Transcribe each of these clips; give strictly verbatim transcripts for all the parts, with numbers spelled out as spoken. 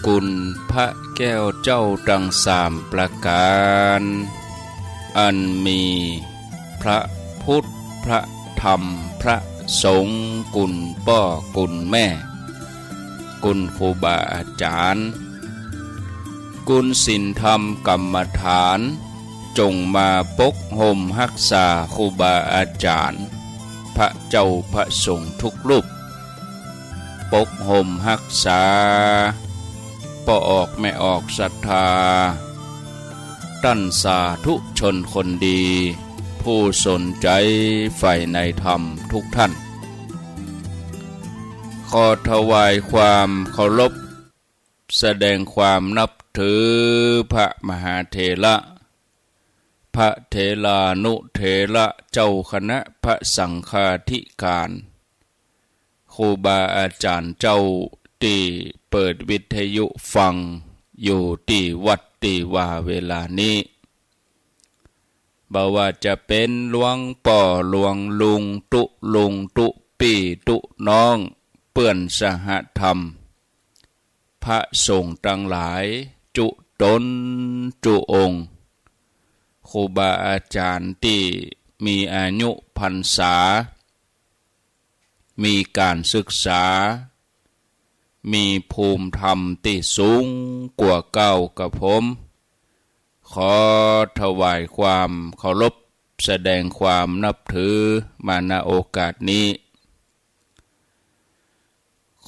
บุญพระแก้วเจ้าตังสามประก๋าน อันมีพระพุทธ พระธรรม พระสงฆ์ คุณป้อ คุณแม่ คุณครูบาอาจ๋ารย์ คุณศีลธรรมกรรมฐาน จงมาปกฮ่มฮักษาครูบาอาจ๋ารย์ พระเจ้าพระสงฆ์ทุกรูป ปกฮ่มฮักษา ป้อออกแม่ออกศรัทธา ต้านสาธุชนคนดี ผู้สนใจ๋ใฝ่ในธรรมทุกท่าน ขอถวายความเคารพ แสดงความนับถือพระมหาเถระ พระเถรานุเถระ เจ้าคณะพระสังฆาธิการ ครูบาอาจ๋ารย์เจ้าตี้เปิดวิทยุฟังอยู่ตี้วัดตี้วาเวลานี้ บ่ว่าจะเป๋นหลวงป้อหลวงลุงตุ๊ลุงตุ๊ปี้ตุ๊น้อง เปื้อนสหธรรม พระสงฆ์ตังหลายจุ๊ต๋นจุ๊องค์ ครูบาอาจ๋ารย์ตี้มีอายุพรรษา มีก๋านศึกษา มีภูมิธรรมตี้สูงกว่าเก๊ากระผม ขอถวายความเคารพ แสดงความนับถือมา ณ โอกาสนี้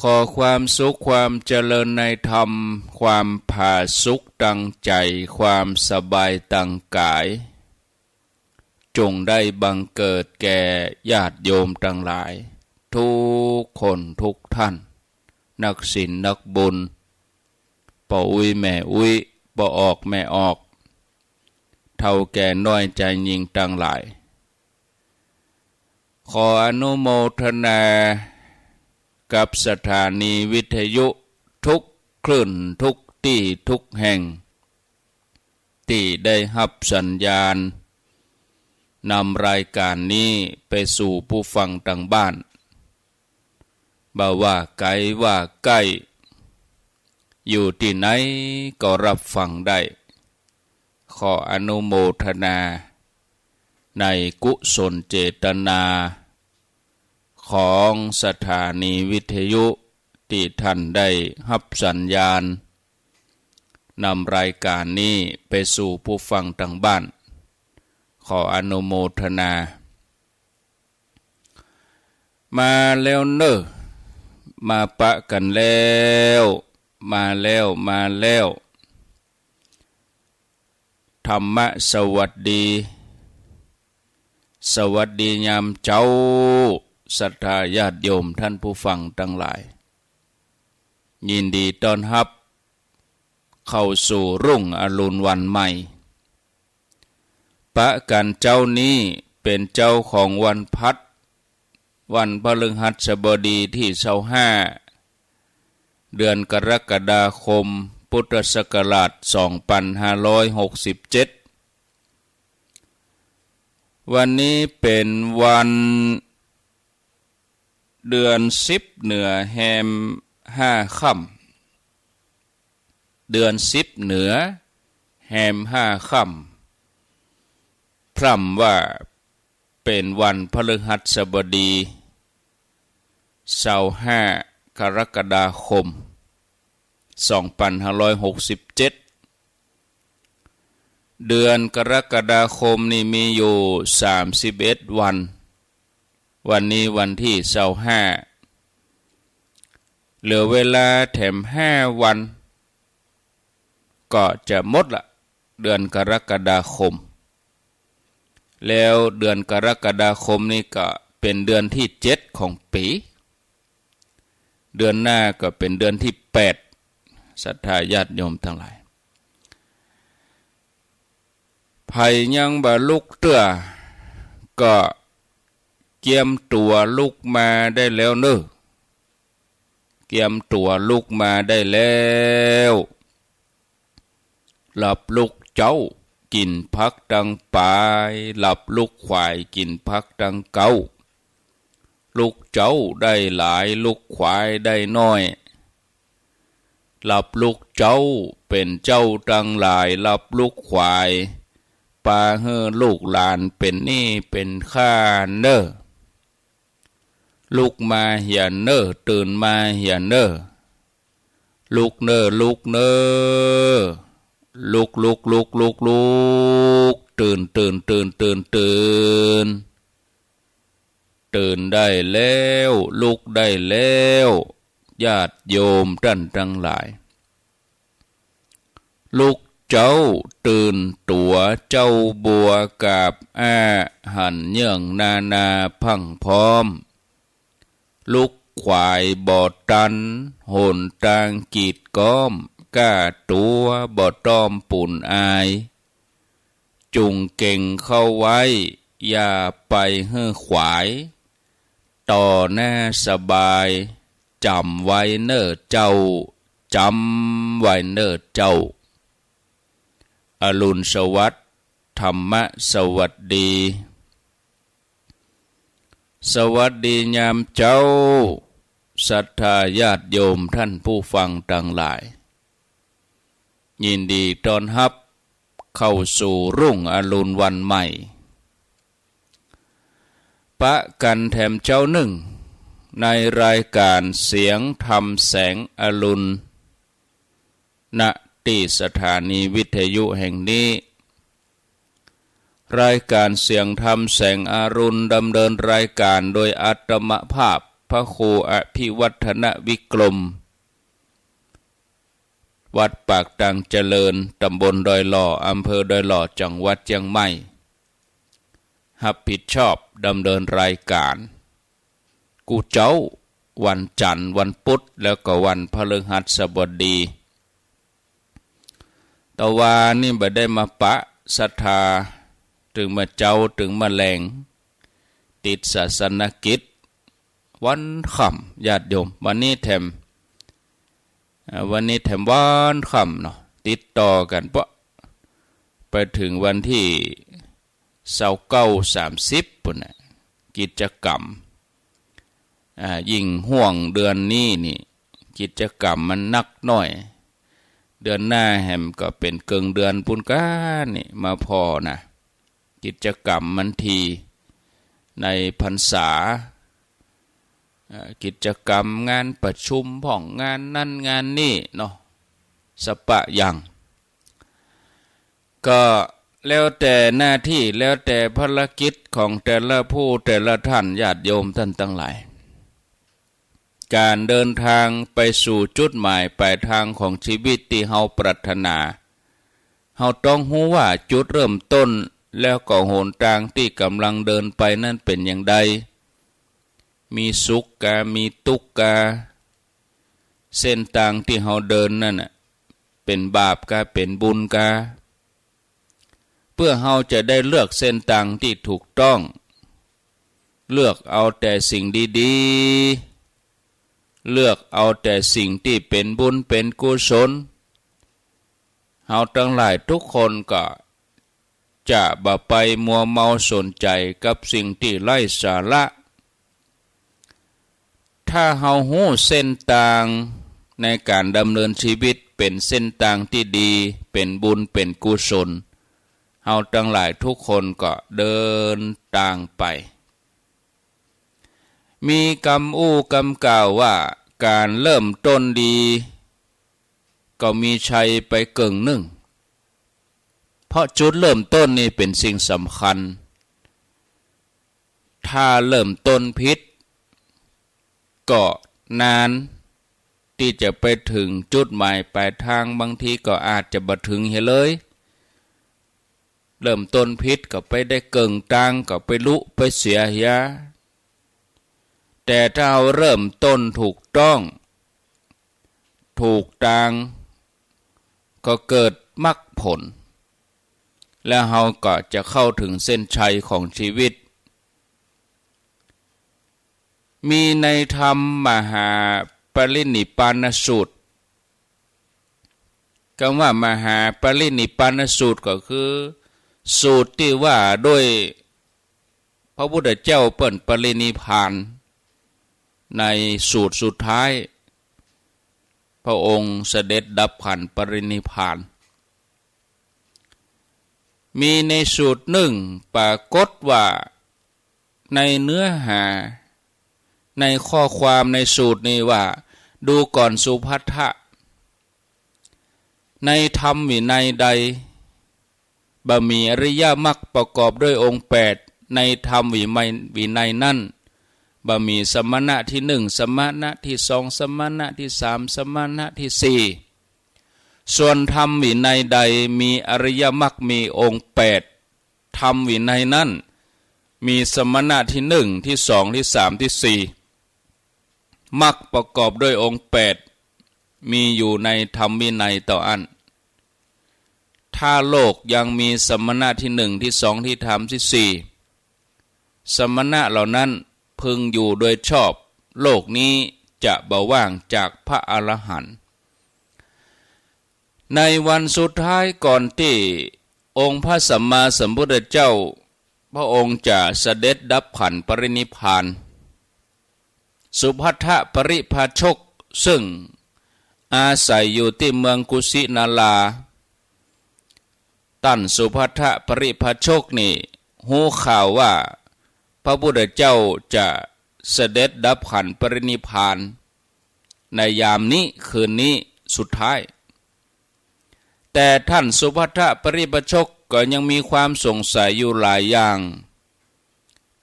ขอความสุขความเจริญในธรรม ความผาสุกตังใจ๋ ความสบายตังก๋าย จงได้บังเกิดแก่ญาติโยมตังหลาย ทุกคนทุกท่าน นักศีลนักบุญ ป้ออุ๊ยแม่อุ๊ย ป้อออกแม่ออก เฒ่าแก่น้อยจายญิงตังหลาย ขออนุโมทนากับสถานีวิทยุทุกคลื่นทุกตี้ทุกแห่ง ตี้ได้ฮับสัญญาณนำรายก๋านนี้ไปสู่ผู้ฟังตังบ้าน บ่ว่าไก๋ว่าใก้ อยู่ตี้ไหนก็ฮับฟังได้ ขออนุโมทนาในกุศลเจตนาของสถานีวิทยุตี้ท่านได้ฮับสัญญาณนำรายก๋านนี้ไปสู่ผู้ฟังตังบ้าน ขออนุโมทนา มาแล้วเน่อ มาปะกั๋นแล้ว มาแล้ว มาแล้ว ธรรมะสวัสดี สวัสดียามเจ๊า ศรัทธาญาติโยมท่านผู้ฟังตังหลาย ยินดีต้อนฮับเข้าสู่รุ่งอรุณวันใหม่ ปะกั๋นเจ๊านี้เป๋นเจ๊าของวันพัด วันพฤหัสบดีตี้ซาวห้า เดือนกรกฎาคม พุทธศักราชสองปันห้าร้อยหกสิบเจ็ด วันนี้เป๋นวัน เดือนสิบเหนือแฮมห้าค่ำ เดือนสิบเหนือแฮมห้าค่ำ พร่ำว่าเป๋นวันพฤหัสบดี ซาวห้า กรกฎาคม สองปันห้าร้อยหกสิบเจ็ด เดือนกรกฎาคมนี่มีอยู่สามสิบเอ็ดวัน วันนี้วันตี้ซาวห้า เหลือเวลาแถมห้าวัน ก็จะหมดละ เดือนกรกฎาคม แล้วเดือนกรกฎาคมนี่ก็เป๋นเดือนตี้เจ็ดของปี๋ เดือนหน้าก็เป๋นเดือนตี้แปด ศรัทธาญาติโยมตังหลาย ใผยังบ่ลุกเตื้อ ก็เกียมตั๋วลุกมาได้แล้วเน่อ เกียมตั๋วลุกมาได้แล้ว หลับลุกเจ๊า กิ๋นผักตังป๋าย หลับลุกขวาย กิ๋นผักตังเก๊า ลุกเจ๊าได้หลาย ลุกขวายได้น้อย รับลูกเจ๊าเป๋นเจ้าตังหลาย รับลูกขวาย ปาหื้อลูกหลานเป๋นหนี้เป๋นข้าเน่อ ลุกมาเหียเน่อ ตื่นมาเหียเน่อ ลุกเน่อ ลุกเน่อ ลุก ลุก ลุก ลุก ลุก ตื่น ตื่น ตื่น ตื่น ตื่น ตื่นได้แล้ว ลุกได้แล้ว ญาติโยมต้านตังหลาย ลูกเจ๊าตื่นตั๋ว เจ๊าบัวกาบอ้า หันเยื่องนานาพรั่งพร้อม ลูกขวายบ่ตัน หนตางกีดก๊อม ก้าตั๋วบ่ต้อมปูนอาย จุ่งเก่งเข้าไว้ อย่าไปหื้อขวาย ต่อหน้าสบาย จ๋ำไว้เน่อเจ้า จ๋ำไว้เน่อเจ้า อรุณสวัสดิ์ ธรรมะสวัสดี สวัสดียามเจ๊า ศรัทธาญาติโยมต้านผู้ฟังตังหลาย ยินดีต้อนฮับเข้าสู่รุ่งอรุณวันใหม่ ปะกั๋นแถมเจ๊านึ่ง ในรายก๋านเสียงธรรมแสงอรุณ ณ ตี้สถานีวิทยุแห่งนี้ รายก๋านเสียงธรรมแสงอรุณ ดำเนินรายก๋านโดยอาตมาภาพ พระครูอภิวัฒนวิกรม วัดปากตางเจริญ ตำบลดอยหล่อ อำเภอดอยหล่อ จังหวัดเจียงใหม่ ฮับผิดชอบดำเนินรายก๋าน กู้เจ๊า วันจั๋นทร์ วันปุ๊ด แล้วก็วันพฤหัสบดี ตะวานี้บ่ได้มาปะศรัทธา ตึงเมื่อเจ๊า ตึงเมื่อแลง ติดศาสนกิจ วันค่ำ ญาติโยม วันนี้แถม อ่า วันนี้แถมวันค่ำเนาะ ติดต่อกั๋นเปาะ ไปเถิงวันตี้ซาวเก้า สามสิบ ปู้นน่ะ กิจกรรม อ่า ยิ่งฮ่วงเดือนนี้นี่ กิจกรรมมันนักหน้อย เดือนหน้าแหมก็เป๋นเกิ่งเดือนปู้นก้านี่ มาผ่อน่ะ กิจกรรมมันที ในพรรษา เอ่อ กิจกรรมงานประชุมพ่อง งานนั้นงานนี้เนาะ สะปะอย่าง ก็แล้วแต่หน้าตี้ แล้วแต่ภารกิจของแต่ละผู้แต่ละต้าน ญาติโยมต้านตังหลาย ก๋านเดินตางไปสู่จุดหมายปลายตางของจีวิตตี้เฮาปรารถนา เฮาต้องฮู้ว่าจุดเริ่มต้น แล้วก็หนตางตี้ก่ำลังเดินไปนั้นเป๋นอย่างใด มีสุขกา มีตุ๊กข์กา เส้นตางตี้เฮาเดินนั้นน่ะ เป๋นบาปกา เป๋นบุญกา เปื้อเฮาจะได้เลือกเส้นตางตี้ถูกต้อง เลือกเอาแต่สิ่งดีๆ เลือกเอาแต่สิ่งตี้เป๋นบุญเป๋นกุศล เฮาตังหลายทุกคนก็จะบ่ไปมัวเมาสนใจ๋กับสิ่งตี้ไร้สาระ ถ้าเฮาฮู้เส้นตางในก๋านดำเนินจีวิตเป๋นเส้นตางตี้ดี เป๋นบุญ เป๋นกุศล เฮาตังหลายทุกคนก็เดินตางไป มีกำอู้กำกล่าวว่า ก๋านเริ่มต้นดี ก็มีชัยไปเกิ่งนึ่ง เพราะจุดเริ่มต้นนี่เป๋นสิ่งสำคัญ ถ้าเริ่มต้นผิด ก็นานตี้จะไปเถิงจุดหมายปลายตาง บางทีก็อาจจะบ่เถิงเหียเลย เริ่มต้นผิดก็ไปได้เกิ่งตาง ก็ไปลุไปเสียเหีย แต่ถ้าเฮาเริ่มต้นถูกต้อง ถูกตาง ก็เกิดมรรคผล แล้วเฮาก็จะเข้าเถิงเส้นชัยของจีวิต มีในธรรมมหาปรินิพพานสูตร กำว่ามหาปรินิพพานสูตรก็คือ สูตรตี้ว่าโดยพระพุทธเจ้าเปิ้นปรินิพพาน ในสูตรสุดท้าย พ พระองค์เสด็จดับขันธ์ปรินิพพาน มีในสูตรนึ่งปรากฏว่า ในเนื้อหา ในข้อความในสูตรนี้ว่า ดูก่อนสุภัททะ ในธรรมวินัยใด บ่มีอริยมรรคประกอบด้วยองค์แปด ในธรรมวินัย วินัยนั้น บ่มีสมณะที่นึ่ง สมณะที่สอง สมณะที่สาม สมณะที่สี่ ส่วนธรรมวินัยใดมีอริยมรรคมีองค์แปด ธรรมวินัยนั้น มีสมณะที่นึ่ง ที่สอง ที่สาม ที่สี่ มรรคประกอบด้วยองค์แปด มีอยู่ในธรรมวินัยเต้าอั้น ถ้าโลกยังมีสมณะที่นึ่ง ที่สอง ที่สาม ที่สี่ สมณะเหล่านั้นพึงอยู่โดยชอบ โลกนี้จะบ่ว่างจากพระอรหันต์ ในวันสุดท้ายก่อนตี้องค์พระสัมมาสัมพุทธเจ้า พระองค์จะเสด็จดับขันธ์ปรินิพพาน สุภัททปริพาชก ซึ่งอาศัยอยู่ตี้เมืองกุสินารา ต้านสุภัททปริพาชกนี่ฮู้ข่าวว่า พระพุทธเจ้าจะเสด็จดับขันธ์ปรินิพพาน ในยามนี้ คืนนี้สุดท้าย แต่ท่านสุภัททปริพาชกก็ยังมีความสงสัยอยู่หลายอย่าง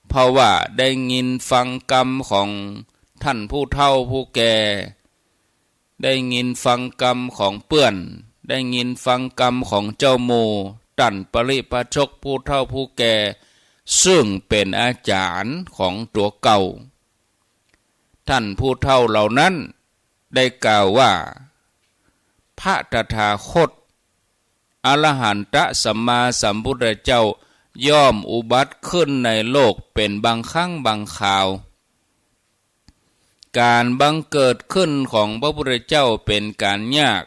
เพราะว่าได้ยินฟังกำของท่านผู้เฒ่าผู้แก่ ได้ยินฟังกำของเปื้อน ได้ยินฟังกำของเจ้าหมู่ ต้านปริพาชกผู้เฒ่าผู้แก่ ซึ่งเป๋นอาจ๋ารย์ของตั๋วเก่า ท่านผู้เฒ่าเหล่านั้นได้กล่าวว่า พระตถาคต อรหันตสัมมาสัมพุทธเจ้า ย่อมอุบัติขึ้นในโลกเป๋นบางครั้งบางคราว ก๋านบังเกิดขึ้นของพระพุทธเจ้าเป๋นก๋านยาก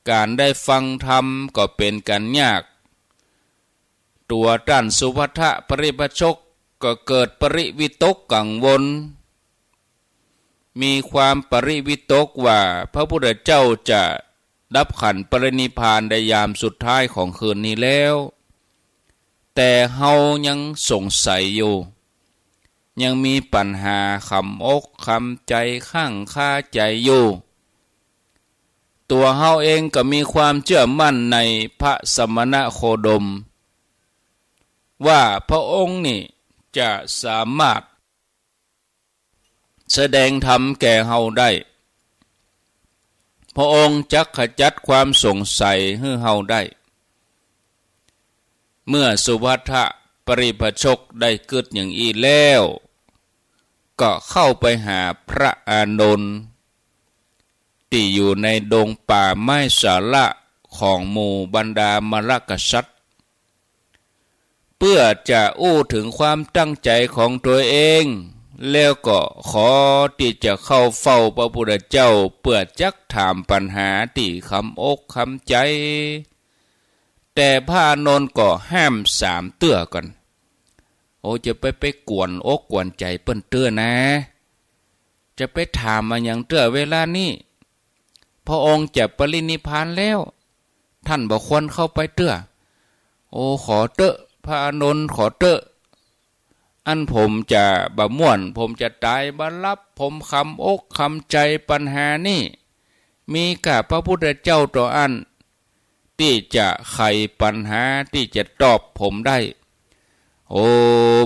ก๋านได้ฟังธรรมก็เป๋นก๋านยาก ตั๋วต้านสุภัททปริพาชกก็เกิดปริวิตกกังวล มีความปริวิตกว่าพระพุทธเจ้าจะดับขันธ์ปรินิพพานในยามสุดท้ายของคืนนี้แล้ว แต่เฮายังสงสัยอยู่ ยังมีปัญหาขำอกขำใจ๋ ค้างคาใจ๋อยู่ ตั๋วเฮาเองก็มีความเจื้อมั่นในพระสมณโคดม ว่าพระองค์นี่จะสามารถแสดงธรรมแก่เฮาได้ พระองค์จักขจัดความสงสัยหื้อเฮาได้ เมื่อสุภัททปริพาชกได้กึ๊ดอย่างอี้แล้ว ก็เข้าไปหาพระอานนท์ ตี้อยู่ในดงป่าไม้สาละของหมู่บรรดามลกษัตริย์ เปื้อจะอู้เถิงความตั้งใจ๋ของตั๋วเอง แล้วก็ขอตี้จะเข้าเฝ้าพระพุทธเจ้า เปื้อจักถามปัญหาตี้ขำอกขำใจ๋ แต่พระอานนท์ก็ห้ามสามเตื้อก่อน โอ้ จะไป ไปกวนอกกวนใจ๋เปิ้นเตื้อนะ จะไปถามอะหยังเตื้อเวลานี้ พระองค์จะปรินิพพานแล้ว ท่านบ่ควรเข้าไปเตื้อ โอ้ ขอเต๊อะ พระอานนท์ ขอเต๊อะ อันผมจะบ่ม่วน ผมจะต๋ายบ่หลับ ผมขำอกขำใจ๋ปัญหานี้ มีก้าพระพุทธเจ้าเต้าอั้น ตี้จะไขปัญหา ตี้จะตอบผมได้ โอ้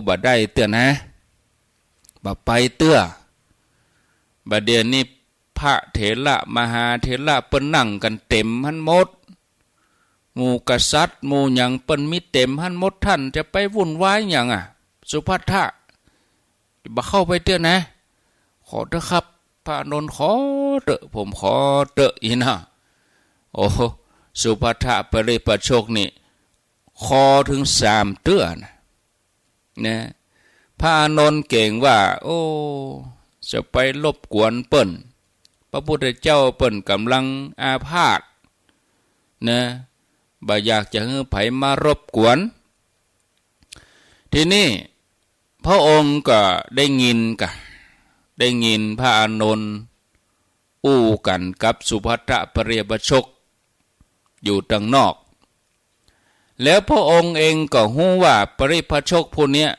บ่ได้เตื้อนะ บ่ไปเตื้อ บ่าเดี่ยวนี้พระเถระมหาเถระเปิ้นนั่งกั๋นเต๋มหั้นหมด หมู่กษัตริย์หมู่หยังเปิ้นมีเต๋มหั้นหมด ท่านจะไปวุ่นวายหยังอะ สุภัททะ บ่เข้าไปเตื้อนะ ขอเต๊อะครับ พระอานนท์ ขอเต๊อะ ผมขอเต๊อะ อี้นะ โอ้ สุภัททปริพาชกนี่ ขอเถิงสามเตื้อนะ นะ พระอานนท์เก๋งว่า โอ้ จะไปรบกวนเปิ้น พระพุทธเจ้าเปิ้นก่ำลังอาพาธนะ บ่อยากจะหื้อใผมารบกวน ทีนี้พระองค์ก็ได้ยินกะ ได้ยินพระอานนท์ อู้กั๋นกับสุภัททปริพาชกอยู่ตังนอก แล้วพระองค์เองก็ฮู้ว่าปริพาชกผู้เนี้ย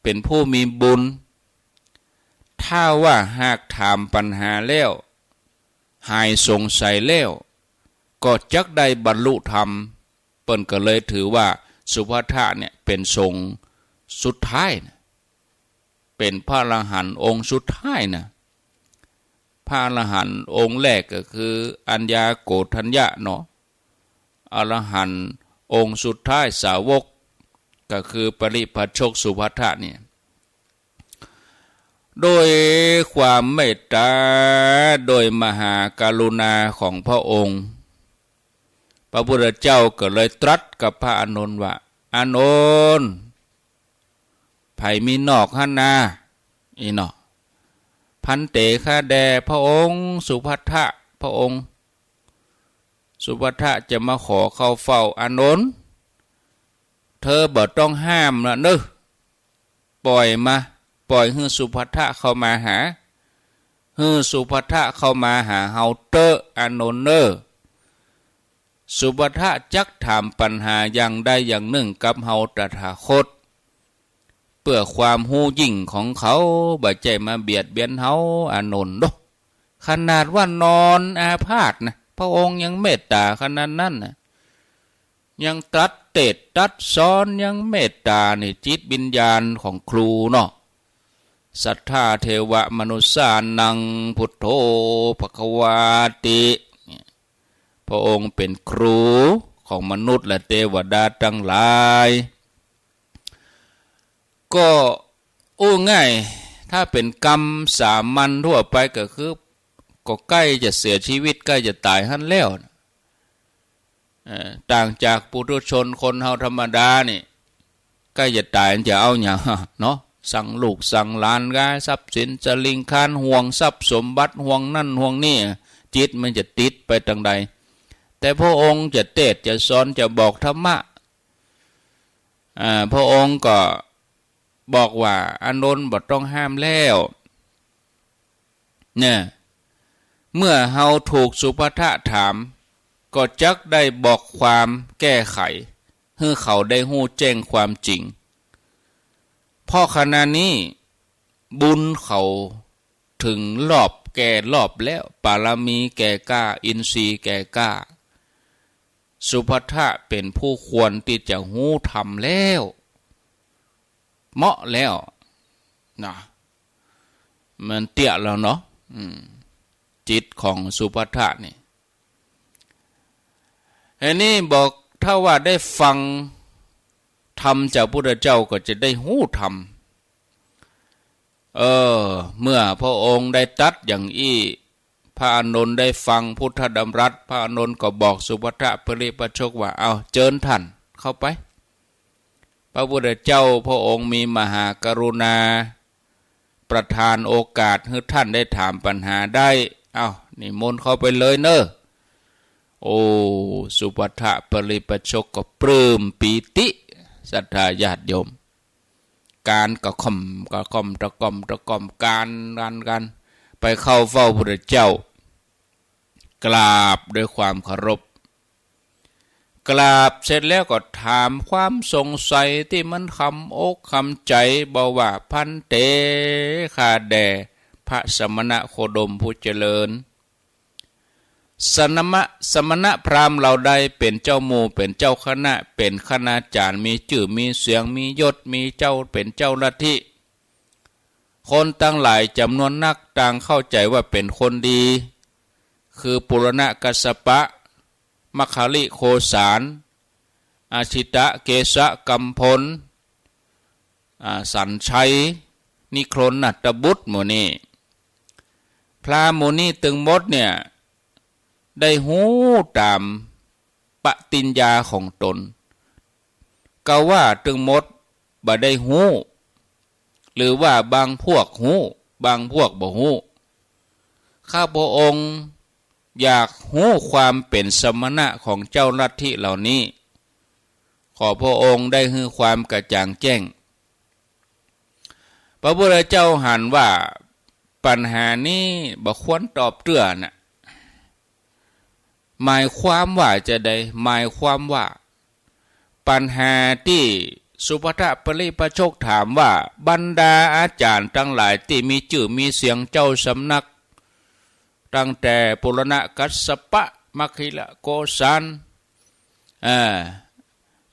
เป๋นผู้มีบุญ ถ้าว่าหากถามปัญหาแล้ว หายสงสัยแล้ว ก็จักได้บรรลุธรรม เปิ้นก็เลยถือว่าสุภัททะเนี่ยเป๋นสงฆ์สุดท้ายนะ เป๋นพระอรหันต์องค์สุดท้ายนะ พระอรหันต์องค์แรกก็คืออัญญาโกณฑัญญะเนาะ อรหันต์องค์สุดท้ายสาวกก็คือปริพาชกสุภัททะเนี่ย โดยความเมตตา โดยมหากรุณาของพระองค์ พระพุทธเจ้าก็เลยตรัสกับพระอานนท์ว่า อานนท์ ใผมีนอกหั้นนา อี้เนาะ ภันเต ข้าแด่พระองค์สุภัททะ พระองค์สุภัททะจะมาขอเข้าเฝ้า อานนท์ เธอบ่ต้องห้ามละเนอะ ปล่อยมา ปล่อยหื้อสุภัททะเข้ามาหา หื้อสุภัททะเข้ามาหาเฮาเต๊อะ อานนท์เน่อ สุภัททะจักถามปัญหาอย่างใดอย่างนึ่งกับเฮาตถาคต เปื้อความฮู้ยิ่งของเขา บ่ใจ้มาเบียดเบียนเฮา อานนท์เนาะ ขนาดว่านอนอาพาธนะ พระองค์ยังเมตตาขนาดนั้นนะ ยังตรัสเตศน์ตรัสสอน ยังเมตตาในจิตวิญญาณของครูเนาะ สัทธาเทวมนุสสานัง พุทโธภควาติ พระองค์เป๋นครูของมนุษย์และเตวดาตังหลาย ก็อู้ง่าย ถ้าเป๋นกรรมสามัญทั่วไปก็คือ ก็ใก้จะเสียชีวิต ใก้จะต๋ายหั้นแล้วนะ เอ่อ ต่างจากปุถุชนคนเฮาธรรมดานี่ ใก้จะต๋ายจะเอาหยังเนาะ สั่งลูกสั่งหลานกา ทรัพย์สินสะหลิงคาร ห่วงทรัพย์สมบัติ ห่วงนั่นห่วงนี่ จิตมันจะติดไปตางใด แต่พระองค์จะเตศน์จะสอน จะบอกธรรมะ อ่า พระองค์ก็บอกว่า อานนท์ บ่ต้องห้ามแล้ว เนี่ย เมื่อเฮาถูกสุภัททะถาม ก็จักได้บอกความแก้ไข หื้อเขาได้ฮู้แจ้งความจริง เพราะขณะนี้บุญเขาเถิงรอบแก่รอบแล้ว ปารมีแก่กล้า อินทรีย์แก่กล้า สุภัททะเป๋นผู้ควรตี้จะฮู้ธรรมแล้ว เหมาะแล้วนะ มันเตี้ยแล้วเนาะ อืม จิตของสุภัททะนี่ อันนี้บอกถ้าว่าได้ฟังธรรมจากพุทธเจ้าก็จะได้ฮู้ธรรม เออ เมื่อพระองค์ได้ตรัสอย่างอี้ พระอานนท์ได้ฟังพุทธดำรัส พระอานนท์ก็บอกสุภัททปริพาชกว่า เอาเจิญท่านเข้าไป พระพุทธเจ้าพระองค์มีมหากรุณา ประทานโอกาสหื้อท่านได้ถามปัญหาได้ เอานิมนต์เข้าไปเลยเน่อ โอ้ สุภัททปริพาชกก็ปลื้มปีติ ศรัทธาญาติโยม ก๋านกระค่อมกระค่อม ตะค่อมตะค่อม ก๋านก๋านก๋าน ไปเข้าเฝ้าพุทธเจ้า กราบด้วยความเคารพ กราบเสร็จแล้วก็ถามความสงสัยตี้มันคำอกคำใจ๋ บอกว่า ภันเต ข้าแด่พระสมณโคดมผู้เจริญ สนมะ สมณพราหมณ์เหล่าใดเป๋นเจ้าหมู่ เป๋นเจ้าคณะ เป๋นคณาจารย์ มีจื้อมีเสียง มียศ มีเจ้า เป๋นเจ้าลัทธิ คนตังหลายจ๋ำนวนนักต่างเข้าใจ๋ว่าเป๋นคนดี คือปุรณกัสสปะ มัคคลิโคสาน อาชิตะเกสะกัมพล อ่า สัญชัย นิครนหัตถบุตรหมู่นี้ พราหมณ์หมู่นี้ตึงหมดเนี่ย ได้ฮู้ต๋ามปฏิญญาของตน กาว่าตึงหมดบ่ได้ฮู้ หรือว่าบางพวกฮู้ บางพวกบ่ฮู้ ข้าพระองค์อยากฮู้ความเป๋นสมณะของเจ้าลัทธิเหล่านี้ ขอพระองค์ได้หื้อความกระจ่างแจ้ง พระพุทธเจ้าหันว่า ปัญหานี้บ่ควรตอบเตื้อนะ หมายความว่าจะใด หมายความว่า ปัญหาตี้สุภัททปริพาชกถามว่า บรรดาอาจ๋ารย์ตังหลายตี้มีจื้อมีเสียงเจ้าสำนัก ตั้งแต่ปุรณกัสสปะ มัคคิลโกศล อ่า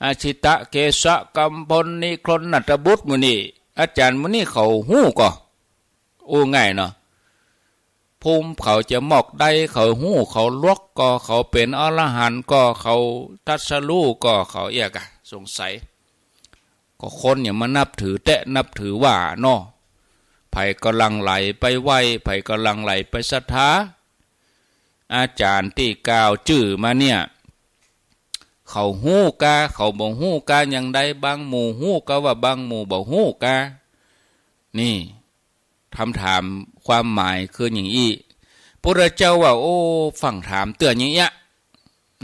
อาชิตะ เกสะ กัมพล นิครน นัตตบุตรหมู่นี้ อาจ๋ารย์หมู่นี้เขาฮู้ก่อ อู้ง่ายเนาะ ภูมิเขาจะมอกใด เขาฮู้ เขาลวกก่อ เขาเป๋นอรหันต์ก่อ เขาตรัสรู้ก่อ เขาเอี้ยกา สงสัย ก็คนเนี่ยมานับถือแต๊นับถือว่าเนาะ ใผก็หลั่งไหลไปไหว้ ใผก็หลั่งไหลไปศรัทธา อาจ๋ารย์ตี้กล่าวจื้อมาเนี่ย เขาฮู้กา เขาบ่ฮู้กาอย่างใด บางหมู่ฮู้กาว่าบางหมู่บ่ฮู้กา นี่ คำถามความหมายคืออย่างอี้ พุทธเจ้าว่า โอ้ ฟั่งถามเตื้ออย่างเอี้ย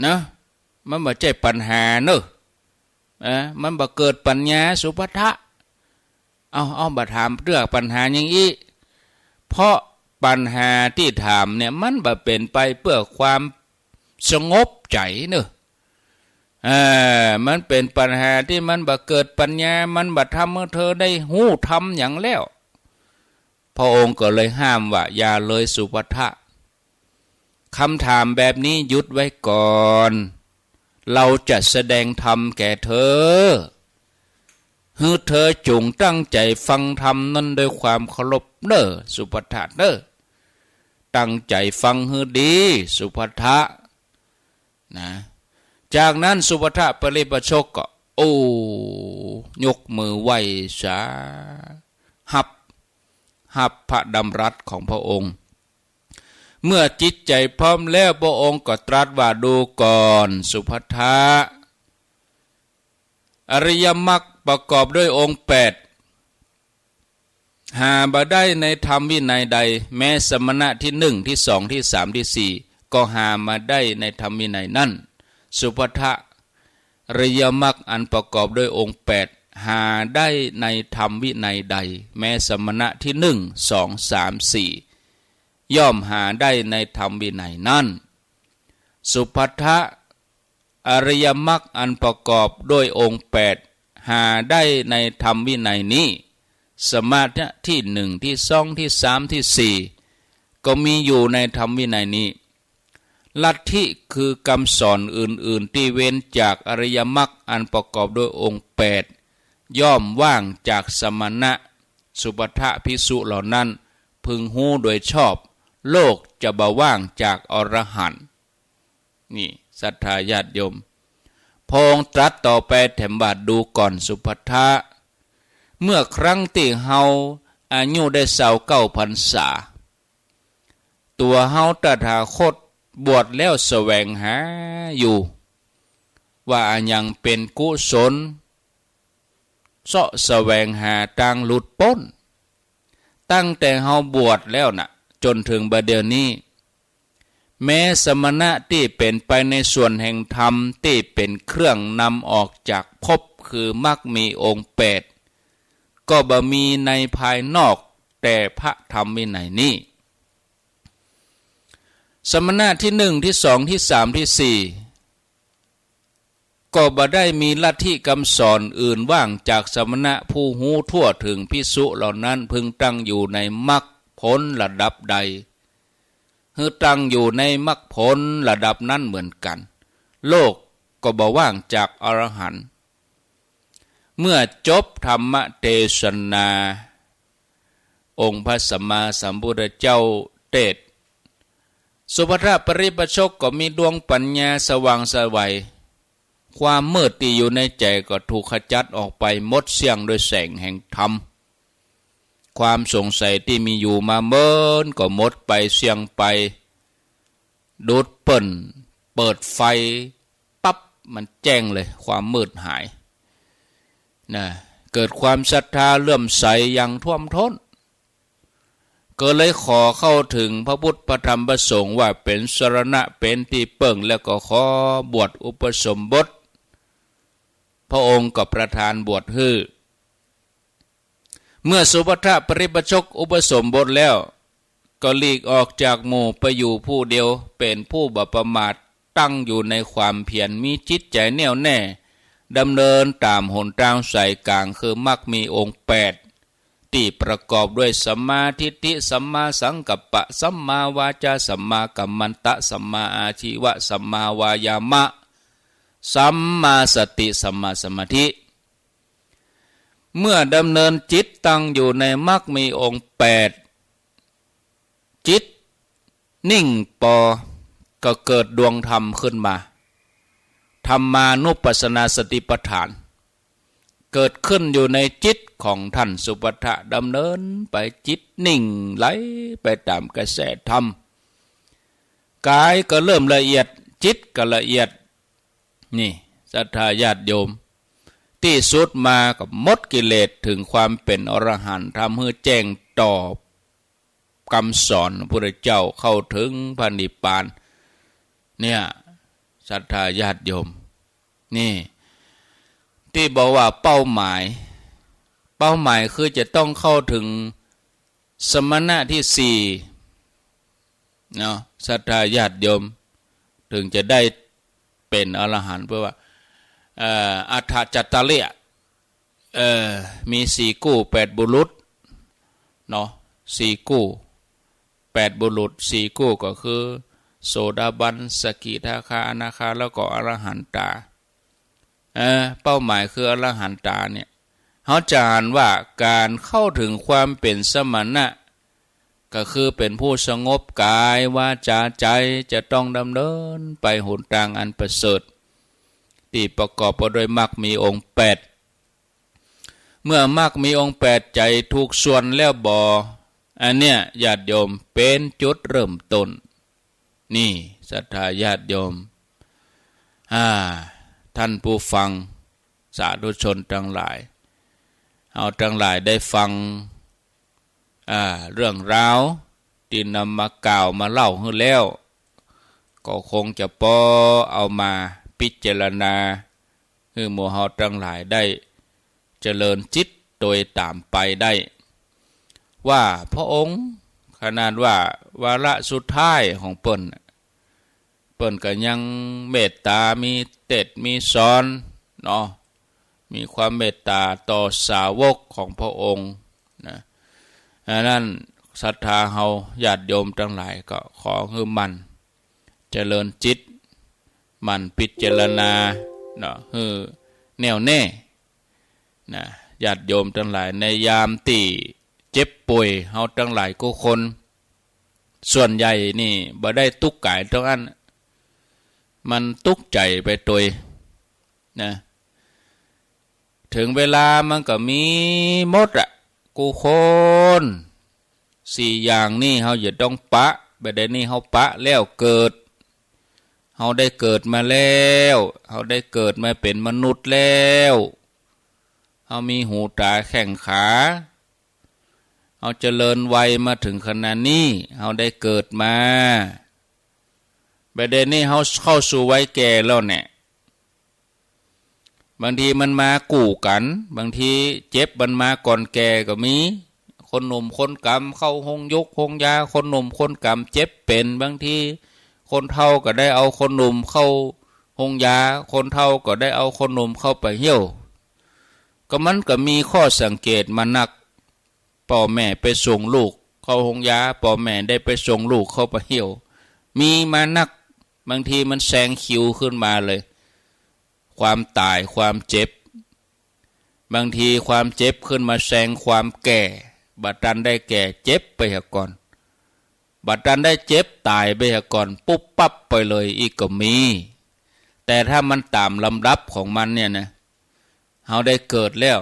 นะ มันบ่ใจ้ปัญหาเนอะ เออ มันบ่เกิดปัญญา สุภัททะ เอา เอา บ่ถามเตื้อปัญหาอย่างอี้ เพราะปัญหาตี้ถามเนี่ย มันบ่เป๋นไปเปื้อความสงบใจ๋เนอะ เออ มันเป๋นปัญหาตี้มันบ่เกิดปัญญา มันบ่ทำหื้อเธอได้ฮู้ธรรมหยังแล้ว พระองค์ก็เลยห้ามว่า อย่าเลยสุภัททะ คำถามแบบนี้หยุดไว้ก่อน เราจะแสดงธรรมแก่เธอ หื้อเธอจงตั้งใจ๋ฟังธรรมนั้นด้วยความเคารพเน่อ สุภัททะเน่อ ตั้งใจ๋ฟังหื้อดี สุภัททะ นะ จากนั้นสุภัททปริพาชกก็ โอ้ ยกมือไหว้สา ฮับ ฮับพระดำรัสของพระองค์ เมื่อจิตใจ๋พร้อมแล้ว พระองค์ก็ตรัสว่า ดูก่อน สุภัททะ อริยมรรคประกอบด้วยองค์แปด หาบ่ได้ในธรรมวินัยใด แม้สมณะที่หนึ่ง ที่สอง ที่สาม ที่สี่ ก็หามาได้ในธรรมวินัยนั้น สุภัททะ อริยมรรคอันประกอบด้วยองค์แปด หาได้ในธรรมวินัยใด แม้สมณะที่หนึ่ง สอง สาม สี่ ย่อมหาได้ในธรรมวินัยนั้น สุภัททะ อริยมรรคอันประกอบด้วยองค์แปด หาได้ในธรรมวินัยนี้ สมณะที่หนึ่ง ที่สอง ที่สาม ที่สี่ ก็มีอยู่ในธรรมวินัยนี้ ลัทธิคือคำสอนอื่นๆ ตี้เว้นจากอริยมรรคอันประกอบด้วยองค์แปด ย่อมว่างจากสมณะ สุภัททะ ภิกษุเหล่านั้นพึงฮู้โดยชอบ โลกจะบ่ว่างจากอรหันต์ นี่ ศรัทธาญาติโยม พระองค์ตรัสต่อไปแถมว่า ดูก่อนสุภัททะ เมื่อครั้งตี้เฮาอายุได้ซาวเก้าพรรษา ตั๋วเฮาตถาคตบวชแล้วแสวงหาอยู่ ว่าอะหยังเป๋นกุศล เซาะแสวงหาตางหลุดป๊น ตั้งแต่เฮาบวชแล้วน่ะ จ๋นเถิงบ่าเดี่ยวนี้ แม้สมณะตี้เป๋นไปในส่วนแห่งธรรมตี้เป๋นเครื่องนำออกจากภพ คือมรรคมีองค์แปด ก็บ่มีในภายนอกแต่พระธรรมวินัยนี้ สมณะที่หนึ่ง ที่สอง ที่สาม ที่สี่ ก็บ่ได้มีลัทธิคำสอนอื่นว่างจากสมณะผู้ฮู้ทั่วเถิง ภิกษุเหล่านั้นพึงตั้งอยู่ในมรรคผลระดับใด หื้อตั้งอยู่ในมรรคผลระดับนั้นเหมือนกัน โลกก็บ่ว่างจากอรหันต์ เมื่อจบธรรมเตสนา องค์พระสัมมาสัมพุทธเจ้าเตสน์ สุภัททปริพาชกก็มีดวงปัญญาสว่างไสว ความมืดตี้อยู่ในใจ๋ก็ถูกขจัดออกไปหมดเสี้ยงด้วยแสงแห่งธรรม ความสงสัยตี้มีอยู่มาเมินก็หมดไปเสี้ยงไป ดูดเปิ้นเปิดไฟปั๊บมันแจ้งเลย ความมืดหาย นะ เกิดความศรัทธาเลื่อมใสอย่างท่วมท้น ก็เลยขอเข้าเถิงพระพุทธพระธรรมพระสงฆ์ว่าเป๋นสรณะเป๋นตี้เปิ้ง แล้วก็ขอบวชอุปสมบท พระองค์ก็ประทานบวชหื้อ เมื่อสุภัททปริพาชกอุปสมบทแล้ว ก็หลีกออกจากหมู่ไปอยู่ผู้เดียว เป๋นผู้บ่ประมาท ตั้งอยู่ในความเพียร มีจิตใจ๋แน่วแน่ ดำเนินต๋ามหนตางสายก๋าง คือมรรคมีองค์แปด ตี้ประกอบด้วยสัมมาทิฏฐิ สัมมาสังกัปปะ สัมมาวาจา สัมมากัมมันตะ สัมมาอาชีวะ สัมมาวายามะ สัมมาสติ สัมมาสมาธิ เมื่อดำเนินจิตตั้งอยู่ในมรรคมีองค์แปด จิตนิ่งปอ ก็เกิดดวงธรรมขึ้นมา ธัมมานุปัสสนาสติปัฏฐาน เกิดขึ้นอยู่ในจิตของท่านสุภัททะ ดำเนินไป จิตนิ่งไหลไปต๋ามกระแสธรรม ก๋ายก็เริ่มละเอียด จิตก็ละเอียด นี่ ศรัทธาญาติโยม ตี้สุดมาก็หมดกิเลส เถิงความเป๋นอรหันต์ ทำหื้อแจ้งต่อ กำสอนพระพุทธเจ้า เข้าเถิงพระนิพพาน เนี่ย ศรัทธาญาติโยม นี่ ตี้บอกว่าเป้าหมาย เป้าหมายคือจะต้องเข้าเถิงสมณะที่สี่ เนาะ ศรัทธาญาติโยม เถิงจะได้เป๋นอรหันต์ เพราะว่า เอ่อ อัฏฐจัตตาเรีย เอ่อ มีสี่กู้แปดบุรุษ เนาะ สี่กู้แปดบุรุษ สี่กู้ก็คือ โสดาบัน สกิทาคา อนาคา แล้วก็อรหันตา เอ่อ เป้าหมายคืออรหันตาเนี่ย เฮาจะหันว่าก๋านเข้าเถิงความเป๋นสมณะ ก็คือเป๋นผู้สงบก๋าย วาจา ใจ๋ จะต้องดำเนินไปหนตางอันประเสริฐ ตี้ประกอบไปด้วยมรรคมีองค์แปด เมื่อมรรคมีองค์แปดใจ๋ถูกส่วนแล้วบ่ อันเนี้ยญาติโยม เป๋นจุดเริ่มต้น นี่ ศรัทธาญาติโยม อ่า ท่านผู้ฟัง สาธุชนตังหลาย เฮาตังหลายได้ฟัง อ่า เรื่องราวตี้นำมากล่าวมาเล่าหื้อแล้ว ก็คงจะปอเอามาพิจารณา หื้อหมู่เฮาตังหลายได้เจริญจิตโดยต๋ามไปได้ ว่าพระองค์ขนาดว่าวาระสุดท้ายของเปิ้น เปิ้นก็ยังเมตต๋า มีเตศน์มีสอน เนาะ มีความเมตต๋าต่อสาวกของพระองค์นะ อันนั้นศรัทธาเฮาญาติโยมตังหลายก็ขอหื้อหมั่นเจริญจิต หมั่นพิจารณา เนาะ หื้อแน่วแน่นะ ญาติโยมตังหลาย ในยามตี้เจ็บป่วย เฮาตังหลายกู้คน ส่วนใหญ่นี่บ่ได้ตุ๊กก๋ายเต้าอั้น มันตุ๊กใจ๋ไปตวยนะ เถิงเวลามันก็มีหมดอะ กู้คน สี่อย่างนี่เฮาจะต้องปะ บ่าเดี่ยวนี้เฮาปะแล้วเกิด เฮาได้เกิดมาแล้ว เฮาได้เกิดมาเป๋นมนุษย์แล้ว เฮามีหูต๋าแข้งขา เฮาเจริญวัยมาเถิงขนาดนี้ เฮาได้เกิดมา บ่าเดี่ยวนี้เฮาเข้าสู่วัยแก่แล้วแหนะ บางทีมันมากู้กั๋น บางทีเจ็บมันมาก่อนแก่ก็มี คนหนุ่มคนก๋ำเข้าโฮงยุกโฮงยา คนหนุ่มคนก๋ำเจ็บเป๋น บางทีคนเฒ่าก็ได้เอาคนหนุ่มเข้าโฮงยา คนเฒ่าก็ได้เอาคนหนุ่มเข้าไปเหี่ยว ก็มันก็มีข้อสังเกตมานัก ป้อแม่ไปส่งลูกเข้าโฮงยา ป้อแม่ได้ไปส่งลูกเข้าไปเหี่ยว มีมานัก บางทีมันแซงคิวขึ้นมาเลย ความต๋าย ความเจ็บ บางทีความเจ็บขึ้นมาแซงความแก่ บ่ตันได้แก่เจ็บไปเหียก่อน บ่ตันได้เจ็บต๋ายไปเหียก่อน ปุ๊บปั๊บไปเลย อี้ก็มี แต่ถ้ามันต๋ามลำดับของมันเนี่ยนะ เฮาได้เกิดแล้ว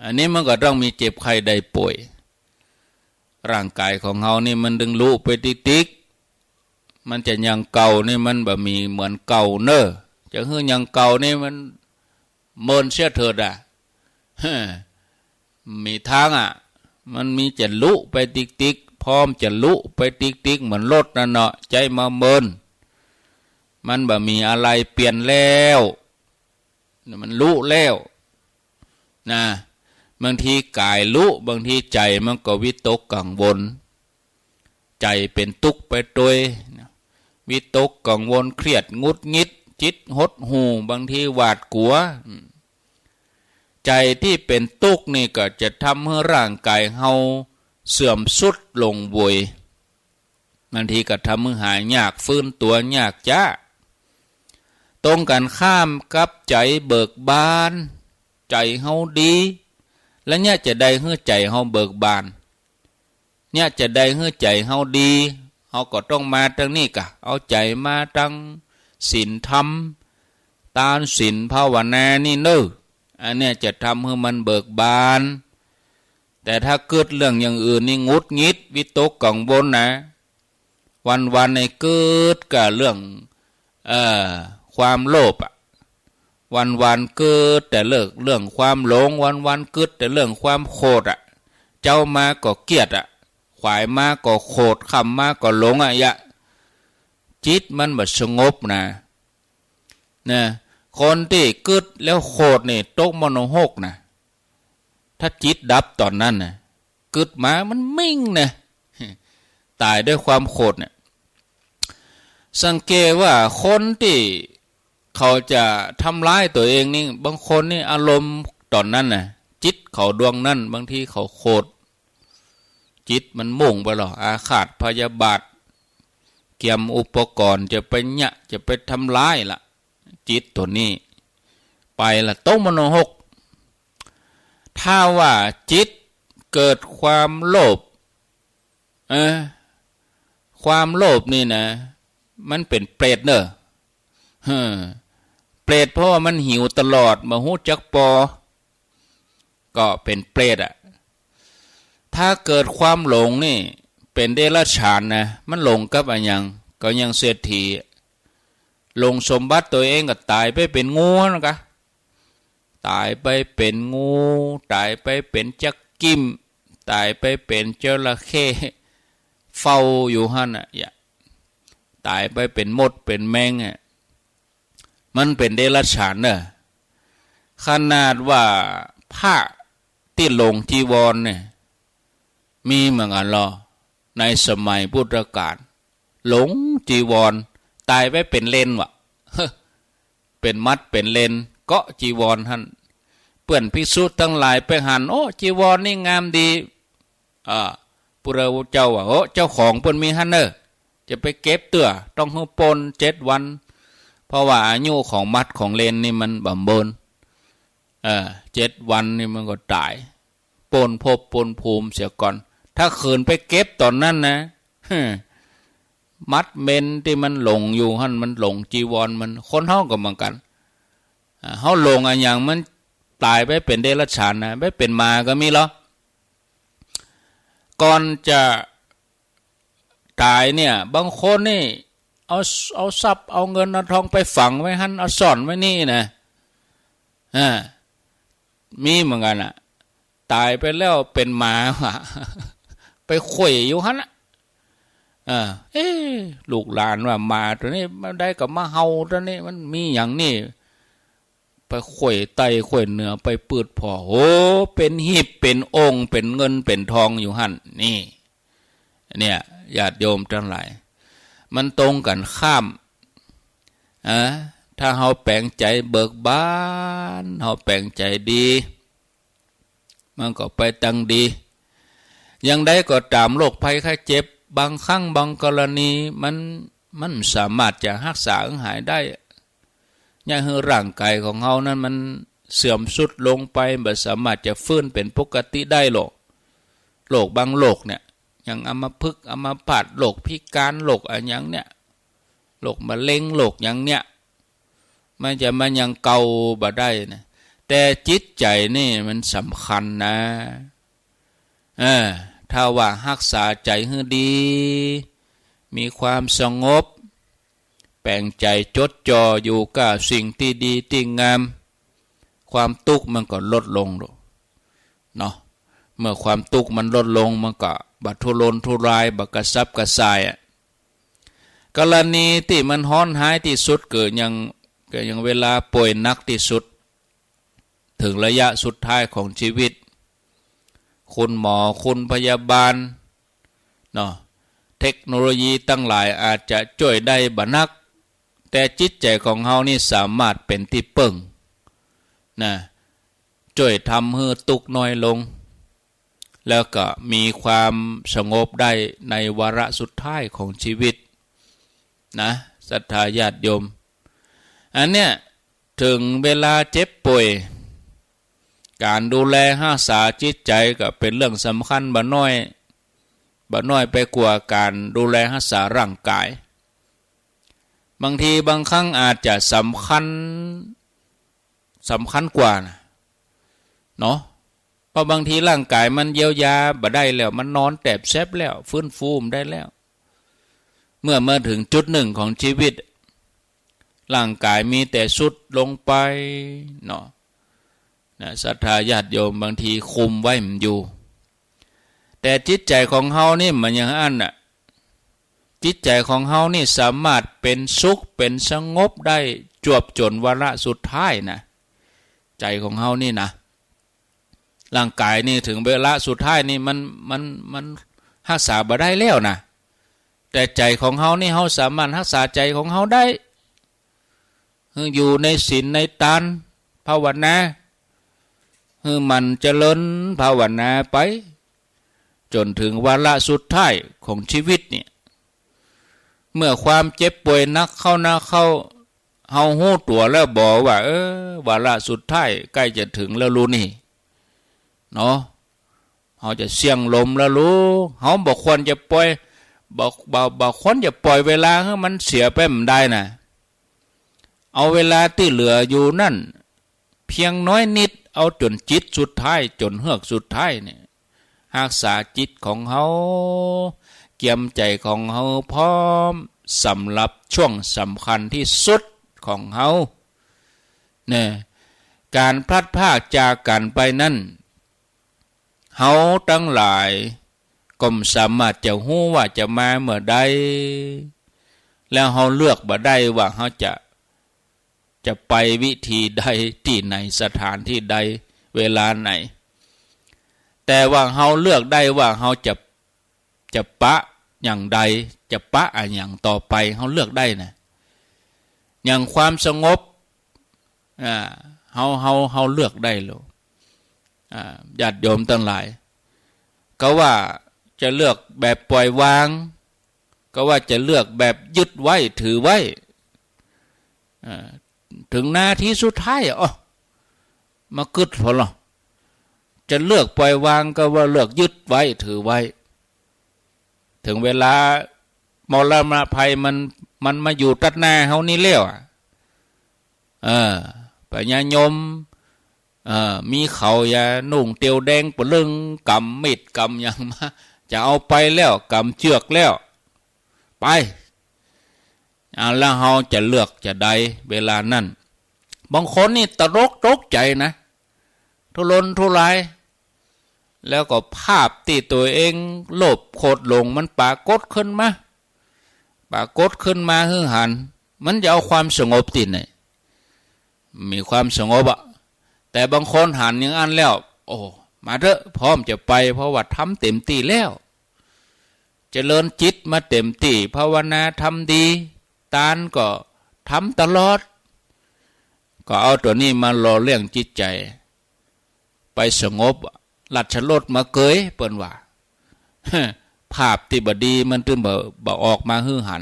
อันนี้มันก็ต้องมีเจ็บไข้ได้ป่วย ร่างก๋ายของเฮานี่มันตึงลุไปติ๊กๆ มันจะยังเก่านี่มันบ่มีเหมือนเก่าเน่อ จะหื้อยังเก่านี่มันเมินเสียเถิดอะ มีตางอะ มันมีจะลุไปติ๊กๆ พร้อมจะลุไปติ๊กๆ เหมือนรถนั่นเนาะ ใจ๊มาเมิน มันบ่มีอะไหล่เปลี่ยนแล้ว มันลุแล้ว นะ บางทีก๋ายลุ บางทีใจ๋มันก็วิตกกังวล ใจ๋เป๋นตุ๊กไปตวย วิตกกังวลเครียดหงุดหงิด จิตหดหู่ บางทีหวาดกลัว อืม ใจ๋ตี้เป๋นตุ๊กนี่ก็จะทำหื้อร่างก๋ายเฮาเสื่อมทรุดลงโวย บางทีก็ทำหื้อหายยาก ฟื้นตัวยากจ๊า ตรงกั๋นข้ามกับใจ๋เบิกบาน ใจ๋เฮาดี แล้วเยียะจะใดหื้อใจ๋เฮาเบิกบาน เยียะจะใดหื้อใจ๋เฮาดี เฮาก็ต้องมาตางนี้ก่ะ เอาใจ๋มาตางศีลธรรม ตานศีลภาวนานี่เน่อ อันเนี้ยจะทำหื้อมันเบิกบาน แต่ถ้ากึ๊ดเรื่องอย่างอื่นนี่หงุดหงิด วิตกกังวลนะ วันๆ นี่กึ๊ดก้าเรื่อง เอ่อ ความโลภอะ วันๆ กึ๊ดแต่เรื่อง เรื่องความหลง วันๆ กึ๊ดแต่เรื่องความโขดอะ เจ๊ามาก็เกลียดอะ ขวายมาก็โขด ค่ำมาก็หลงอะ เยียะ จิตมันบ่สงบนะ นะ คนตี้กึ๊ดแล้วโขดนี่ตกมรณหกนะ ถ้าจิตดับต๋อนนั้นนะ กึ๊ดมามันมิ่งนะ ต๋ายด้วยความโขดเนี่ย สังเกตว่าคนตี้เขาจะทำร้ายตั๋วเองนี่ บางคนนี่อารมณ์ต๋อนนั้นนะ จิตเขาดวงนั้น บางทีเขาโขด จิตมันมุ่งไปแล้ว อาฆาตพยาบาท เกียมอุปกรณ์จะไปเยียะ จะไปทำร้ายละ จิตตั๋วนี้ ไปละ ตกมรณหก ถ้าว่าจิตเกิดความโลภ เออ ความโลภนี่นะ มันเป๋นเปรตเน่อ เออ เปรตเพราะว่ามันหิวตลอด บ่ฮู้จักปอ ก็เป๋นเปรตอะ ถ้าเกิดความหลงนี่ เป๋นเดรัจฉานนะ มันหลงกับอะหยัง ก็อย่างเศรษฐี หลงสมบัติตั๋วเองก็ต๋ายไปเป๋นงูนั่นกะ ต๋ายไปเป๋นงู ต๋ายไปเป๋นจั๊กกิ้ม ต๋ายไปเป๋นจระเข้เฝ้าอยู่หั้นน่ะ เยียะ ต๋ายไปเป๋นมดเป๋นแมงอะ มันเป๋นเดรัจฉานเน่อ ขนาดว่าพระตี้หลงจีวรเนี่ย มีเหมือนกั๋นลอ ในสมัยพุทธกาล หลงจีวร ต๋ายไปเป๋นเลนวะ เป๋นมัดเป๋นเลน เกาะจีวรหั้น เปื้อนภิกษุตังหลายไปหัน โอ้ จีวรนี่งามดี อ่า พุทธเจ้าว่า โอ้ เจ้าของเปิ้นมีหั้นเน่อ จะไปเก็บเตื้อ ต้องหื้อปลนเจ็ดวัน เพราะว่าอายุของมัดของเลนนี่มันบ่าเมิน เออ เจ็ดวันนี่มันก็ต๋าย ปลนภพปลนภูมิเสียก่อน ถ้าขืนไปเก็บต๋อนนั้นนะ มัดเมนตี้มันหลงอยู่หั้น มันหลงจีวรมัน คนเฮาก็เหมือนกั๋น อ่า เฮาหลงอะหยังมันต๋ายไปเป๋นเดรัจฉานนะ ไปเป๋นหมาก็มีลอ ก่อนจะต๋ายเนี่ย บางคนนี่เอา เอาทรัพย์เอาเงินเอาทองไปฝังไว้หั้น เอาซ่อนไว้นี่นะ อ่า มีเหมือนกั๋นอะ ต๋ายไปแล้วเป๋นหมาว่ะ ไปข่วยอยู่หั้นอะ เออ เอ๊ะ ลูกหลานว่าหมาตั๋วนี้มันได้ก็มาเห่าตั๋วนี้ มันมีหยังนี่ ไปข่วยใต้ข่วยเหนือ ไปปื๊ดผ่อ โห เป๋นหีบเป๋นโอ่ง เป๋นเงินเป๋นทองอยู่หั้น นี่ เนี่ย ญาติโยมตังหลาย มันตรงกั๋นข้าม อ่า ถ้าเฮาแป๋งใจ๋เบิกบาน เฮาแป๋งใจ๋ดี มันก็ไปตางดี อย่างใดก็ต๋าม โรคภัยไข้เจ็บ บางครั้งบางกรณี มัน มันบ่สามารถจะฮักษาหื้อหายได้ เยียะหื้อร่างก๋ายของเฮานั้นมันเสื่อมทรุดลงไป บ่สามารถจะฟื้นเป๋นปกติได้หรอก โรคบางโรคเนี่ย อย่างอัมพฤกษ์ อัมพาต โรคพิการ โรคอะหยังเนี่ย โรคมะเร็ง โรคหยังเนี่ย มันจะมายังเก่าบ่ได้นะ แต่จิตใจ๋นี่มันสำคัญนะ เออ ถ้าว่าฮักษาใจ๋หื้อดี มีความสงบ แป๋งใจ๋จดจ่ออยู่กับสิ่งตี้ดีตี้งาม ความตุ๊กข์มันก็ลดลงลง เนาะ เมื่อความตุ๊กข์มันลดลง มันก็บ่ทุรนทุราย บ่กระสับกระส่ายอะ กรณีตี้มันฮ้อนฮ้ายตี้สุด ก็อย่าง ก็อย่างเวลาป่วยหนักตี้สุด เถิงระยะสุดท้ายของชีวิต คุณหมอ คุณพยาบาล เนาะ เทคโนโลยีตังหลายอาจจะจ้วยได้บ่นัก แต่จิตใจ๋ของเฮานี่สามารถเป๋นตี้เปิ้ง นะ จ้วยทำหื้อตุ๊กข์น้อยลง แล้วก็มีความสงบได้ในวาระสุดท้ายของชีวิต นะ ศรัทธาญาติโยม อันเนี้ย เถิงเวลาเจ็บป่วย ก๋านดูแลฮักษาจิตใจ๋ก็เป๋นเรื่องสำคัญบ่น้อย บ่น้อยไปกว่าก๋านดูแลฮักษาร่างก๋าย บางทีบางครั้งอาจจะสำคัญ สำคัญกว่านะ เนาะ เพราะบางทีร่างก๋ายมันเยียวยาบ่ได้แล้ว มันนอนแตบแซบแล้ว ฟื้นฟูบ่ได้แล้ว เมื่อมาเถิงจุดนึ่งของชีวิต ร่างก๋ายมีแต่ทรุดลงไป เนาะ นะ ศรัทธาญาติโยม บางทีคุมไว้บ่อยู่ แต่จิตใจ๋ของเฮานี่บ่อย่างอั้นน่ะ จิตใจ๋ของเฮานี่สามารถเป๋นสุข เป๋นสงบได้จวบจ๋นวาระสุดท้ายนะ ใจ๋ของเฮานี่นะ ร่างก๋ายนี่เถิงเวลาสุดท้ายนี่มัน มัน มันฮักษาบ่ได้แล้วนะ แต่ใจ๋ของเฮานี่ เฮาสามารถฮักษาใจ๋ของเฮาได้ หื้ออยู่ในศีลในตาน ภาวนา หื้อหมั่นเจริญภาวนาไป จ๋นเถิงวาระสุดท้ายของชีวิตเนี่ย เมื่อความเจ็บป่วยหนักเข้า หนักเข้า เฮาฮู้ตั๋วแล้วบ่ว่า เออ วาระสุดท้ายใก้จะเถิงแล้วลูนี่ เนาะ เฮาจะเสี้ยงลมแล้วลู เฮาบ่ควรจะป่อย บ่ บ่ บ่ควรจะป่อยเวลาหื้อมันเสียไปบ่ได้นะ เอาเวลาตี้เหลืออยู่นั้น เพียงน้อยนิด เอาจ๋นจิตสุดท้าย จ๋นเฮือกสุดท้ายเนี่ย ฮักษาจิตของเฮา เกียมใจ๋ของเฮาพร้อม สำหรับช่วงสำคัญตี้สุดของเฮา เนี่ย ก๋านพลัดพรากจากกั๋นไปนั้น เฮาตังหลายก็บ่สามารถจะฮู้ว่าจะมาเมื่อใด แล้วเฮาเลือกบ่ได้ว่าเฮาจะ จะไปวิธีใด ตี้ไหน สถานตี้ใด เวลาไหน แต่ว่าเฮาเลือกได้ว่าเฮาจะ จะปะอย่างใด จะปะอะหยังต่อไป เฮาเลือกได้นะ อย่างความสงบ อ่า เฮา เฮา เฮาเลือกได้แล้ว อ่า ญาติโยมตังหลาย ก็ว่าจะเลือกแบบป่อยวาง ก็ว่าจะเลือกแบบยึดไว้ถือไว้ อ่า เถิงนาทีสุดท้ายอะ อ้อ มากึ๊ดพอละ จะเลือกป่อยวางก็ว่าเลือกยึดไว้ถือไว้ เถิงเวลามรณะภัยมัน มันมาอยู่ตัดหน้าเฮานี่แล้วอะ เออ พญายม เออ มีเขายานุ่งเตียวแดงปะเลิ่ง ก๋ำมีดก๋ำหยังมา จะเอาไปแล้ว ก๋ำเจือกแล้ว ไป อ่า แล้วเฮาจะเลือกจะใดเวลานั้น บางคนนี่ตระหนกตกใจ๋นะ ทุรนทุราย แล้วก็ภาพตี้ตั๋วเองโลภโกรธหลงมันปรากฏขึ้นมา ปรากฏขึ้นมาหื้อหัน มันจะเอาความสงบตี้ไหน มีความสงบอะ แต่บางคนหันอย่างอั้นแล้ว โอ้ มาเต๊อะ พร้อมจะไป เพราะว่าทำเต๋มตี้แล้ว เจริญจิตมาเต๋มตี้ ภาวนาทำดี ตานก็ทำตลอด ก็เอาตั๋วนี้มาหล่อเลี้ยงจิตใจ๋ ไปสงบ ราชรสมาเกย เปิ้นว่า ภาพตี้บ่ดีมันตึงบ่ บ่ออกมาหื้อหัน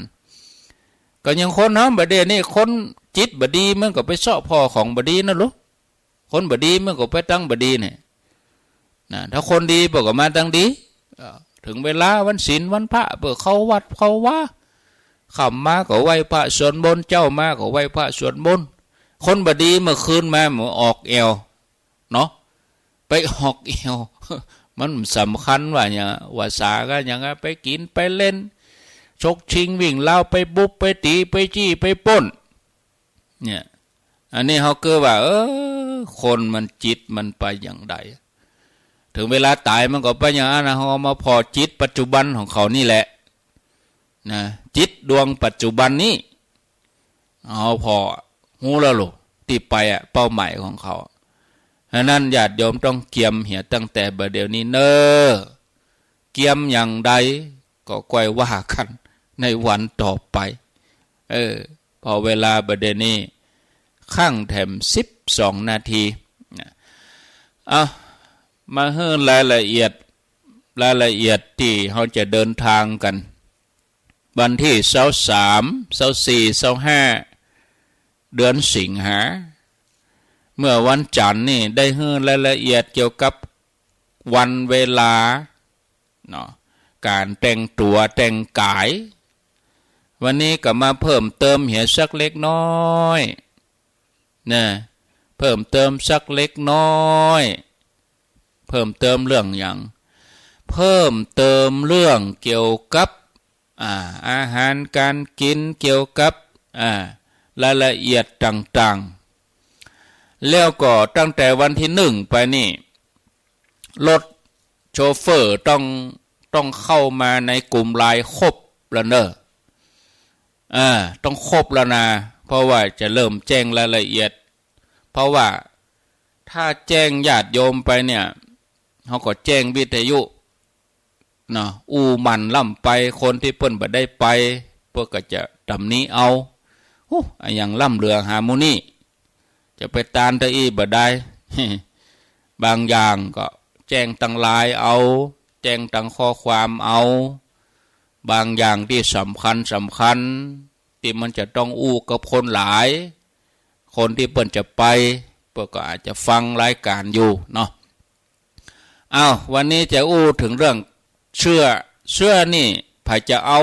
ก็อย่างคนเฮาบ่าเดี่ยวนี้ คนจิตบ่ดีมันก็ไปเซาะผ่อของบ่ดีนั่นลูก คนบ่ดีมันก็ไปตังบ่ดีเนี่ย นะ ถ้าคนดีเปิ้นก็มาตังดี เอ่อ เถิงเวลาวันศีลวันพระเปิ้นเข้าวัดเข้าวา ค่ำมาก็ไหว้พระสวดมนต์ เจ๊ามาก็ไหว้พระสวดมนต์ คนบ่ดีเมื่อคืนมามันออกแอ่ว เนาะ ไปออกแอ่ว มันสำคัญว่าหยัง ว่าสากั๋นหยังอะ ไปกิ๋นไปเล่น ชกชิงวิ่งราว ไปบุบไปตี๋ ไปจี้ไปปล้น เนี่ย อันนี้เฮาก็ว่า เออ คนมันจิตมันไปอย่างใด เถิงเวลาต๋ายมันก็ไปอย่างอั้นนะ เฮาเอามาผ่อจิตปัจจุบันของเขานี่แหละ นะ จิตดวงปัจจุบันนี้ เอาผ่อฮู้แล้วลูก ตี้ไปอะ เป้าหมายของเขา ฉะนั้นญาติโยมต้องเกียมเหียตั้งแต่บ่าเดี่ยวนี้เน่อ เกียมอย่างใด ก็ก้อยว่ากั๋นในวันต่อไป เออ เพราะเวลาบ่าเดี่ยวนี้ข้างแถมสิบสองนาทีนะ เอา มาหื้อรายละเอียด รายละเอียดตี้เฮาจะเดินตางกั๋น วันตี้ซาวสาม ซาวสี่ ซาวห้า เดือนสิงหา เมื่อวันจั๋นทร์นี่ได้หื้อรายละเอียดเกี่ยวกับวันเวลาเนาะ ก๋านแต่งตั๋วแต่งก๋าย วันนี้ก็มาเพิ่มเติมเหียสักเล็กน้อยนะ เพิ่มเติมสักเล็กน้อย เพิ่มเติมเรื่องหยัง เพิ่มเติมเรื่องเกี่ยวกับ อ่า อาหารก๋านกิ๋น เกี่ยวกับ อ่า รายละเอียดต่างๆ แล้วก็ตั้งแต่วันตี้หนึ่งไปนี่ รถโชเฟอร์ต้อง ต้องเข้ามาในกลุ่มไลน์ครบแล้วเน่อ อ่า ต้องครบแล้วนะ เพราะว่าจะเริ่มแจ้งรายละเอียด เพราะว่าถ้าแจ้งญาติโยมไปเนี่ย เฮาก็แจ้งวิทยุเนาะ อู้หมั่นล้ำไป คนตี้เปิ้นบ่ได้ไป เปิ้นก็จะตำหนิเอา ฮู้ อะหยังล้ำเหลือหาหมู่นี้ จะไปตานตะอี้บ่ได้ บางอย่างก็แจ้งตางไลน์เอา แจ้งตางข้อความเอา บางอย่างตี้สำคัญสำคัญ ตี้มันจะต้องอู้กับคนหลาย คนตี้เปิ้นจะไป เปิ้นก็อาจจะฟังรายก๋านอยู่เนาะ อ้าว วันนี้จะอู้เถิงเรื่องเสื้อ เสื้อนี่ใผจะเอา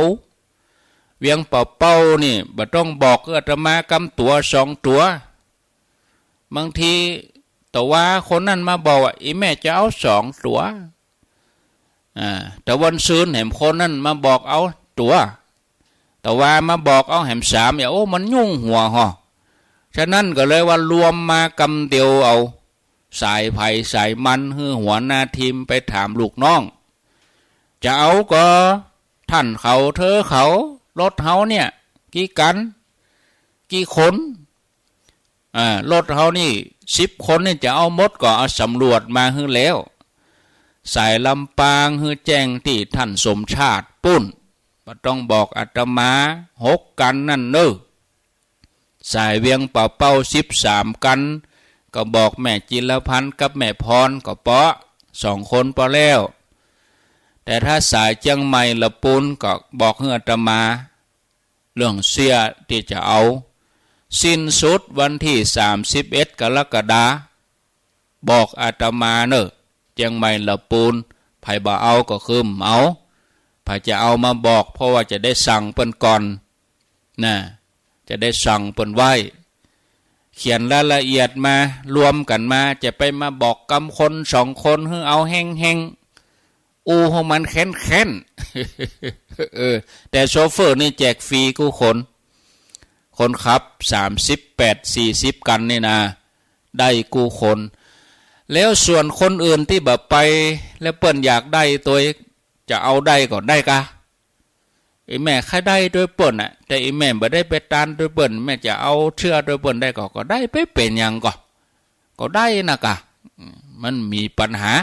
เวียงป่าเป้านี่บ่ต้องบอกอาตมากำตั๋วสองตั๋ว บางทีตะวาคนนั้นมาบอกว่า อี่แม่จะเอาสองตั๋ว อ่า ตะวันซืนแหมคนนั้นมาบอกเอาตั๋ว ตะวามาบอกเอาแหมสาม เนี่ย โอ้ มันยุ่งหัวฮอ ฉะนั้นก็เลยว่ารวมมากำเดียวเอา สายใผสายมัน หื้อหัวหน้าทีมไปถามลูกน้อง จะเอาก่อ ต้านเขาเธอเขา รถเฮาเนี่ย กี่คัน กี่คน อ่า รถเฮานี่สิบคนนี่จะเอาหมดก่อ เอาสำรวจมาหื้อแล้ว สายลำปางหื้อแจ้งตี้ต้านสมชาติปุ้น บ่ต้องบอกอาตมา หกคันนั่นเน่อ สายเวียงป่าเป้าสิบสามคัน ก็บอกแม่จิรพันธ์กับแม่พรก็เปาะ สองคนเปาะแล้ว แต่ถ้าสายเจียงใหม่ละปูนก็บอกหื้ออาตมา เรื่องเสื้อตี้จะเอา สิ้นสุดวันตี้สามสิบเอ็ดกรกฎา บอกอาตมาเน่อ เจียงใหม่ละปูน ใผบ่เอาก็คือบ่เอา ใผจะเอามาบอก เพราะว่าจะได้สั่งเปิ้นก่อน นะ จะได้สั่งเปิ้นไว้ เขียนรายละเอียดมา รวมกั๋นมา จะไปมาบอกกำคนสองคนหื้อเอาแฮงๆ อู้หื้อมันแค้นๆ เออ แต่โชเฟอร์นี่แจกฟรีกู้คน คนขับสามสิบแปด สี่สิบคันนี่นะ ได้กู้คน แล้วส่วนคนอื่นตี้บ่ไป แล้วเปิ้นอยากได้ตวย จะเอาได้ก็ได้ก่อ อี่แม่ใค่ได้ตวยเปิ้นน่ะ แต่อี่แม่บ่ได้ไปตานตวยเปิ้น แม่จะเอาเสื้อตวยเปิ้นได้ก่อ ก็ได้ ไปเป๋นหยังก่อ ก็ได้นะก่อ อืม มันมีปัญหา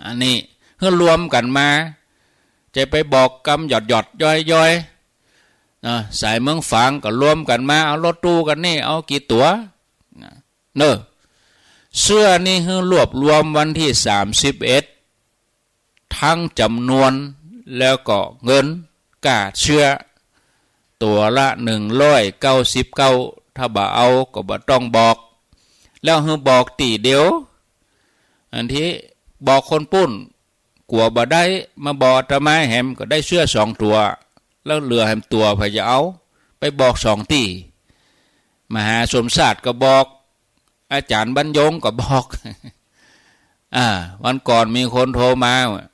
อันนี้หื้อรวมกั๋นมา จะไปบอกกำหยอดๆ ย้อยๆ เนาะ สายเมืองฝางก็รวมกั๋นมา เอารถตู้กั๋นนี่ เอากี่ตั๋ว นะ เน่อ เสื้อนี่หื้อรวบรวมวันตี้สามสิบเอ็ด ตึงจ๋ำนวน แล้วก็เงินก้าเสื้อ ตั๋วละหนึ่งร้อยเก้าสิบเก้า ถ้าบ่เอาก็บ่ต้องบอก แล้วหื้อบอกตี้เดียว อันตี้บอกคนปุ้น กั๋วบ่ได้ มาบอกอาตมาแหม ก็ได้เสื้อสองตั๋ว แล้วเหลือแหมตั๋วใผจะเอา ไปบอกสองตี้ มหาสมชาติก็บอก อาจ๋ารย์บรรยงก็บอก อ่า วันก่อนมีคนโทรมาว่า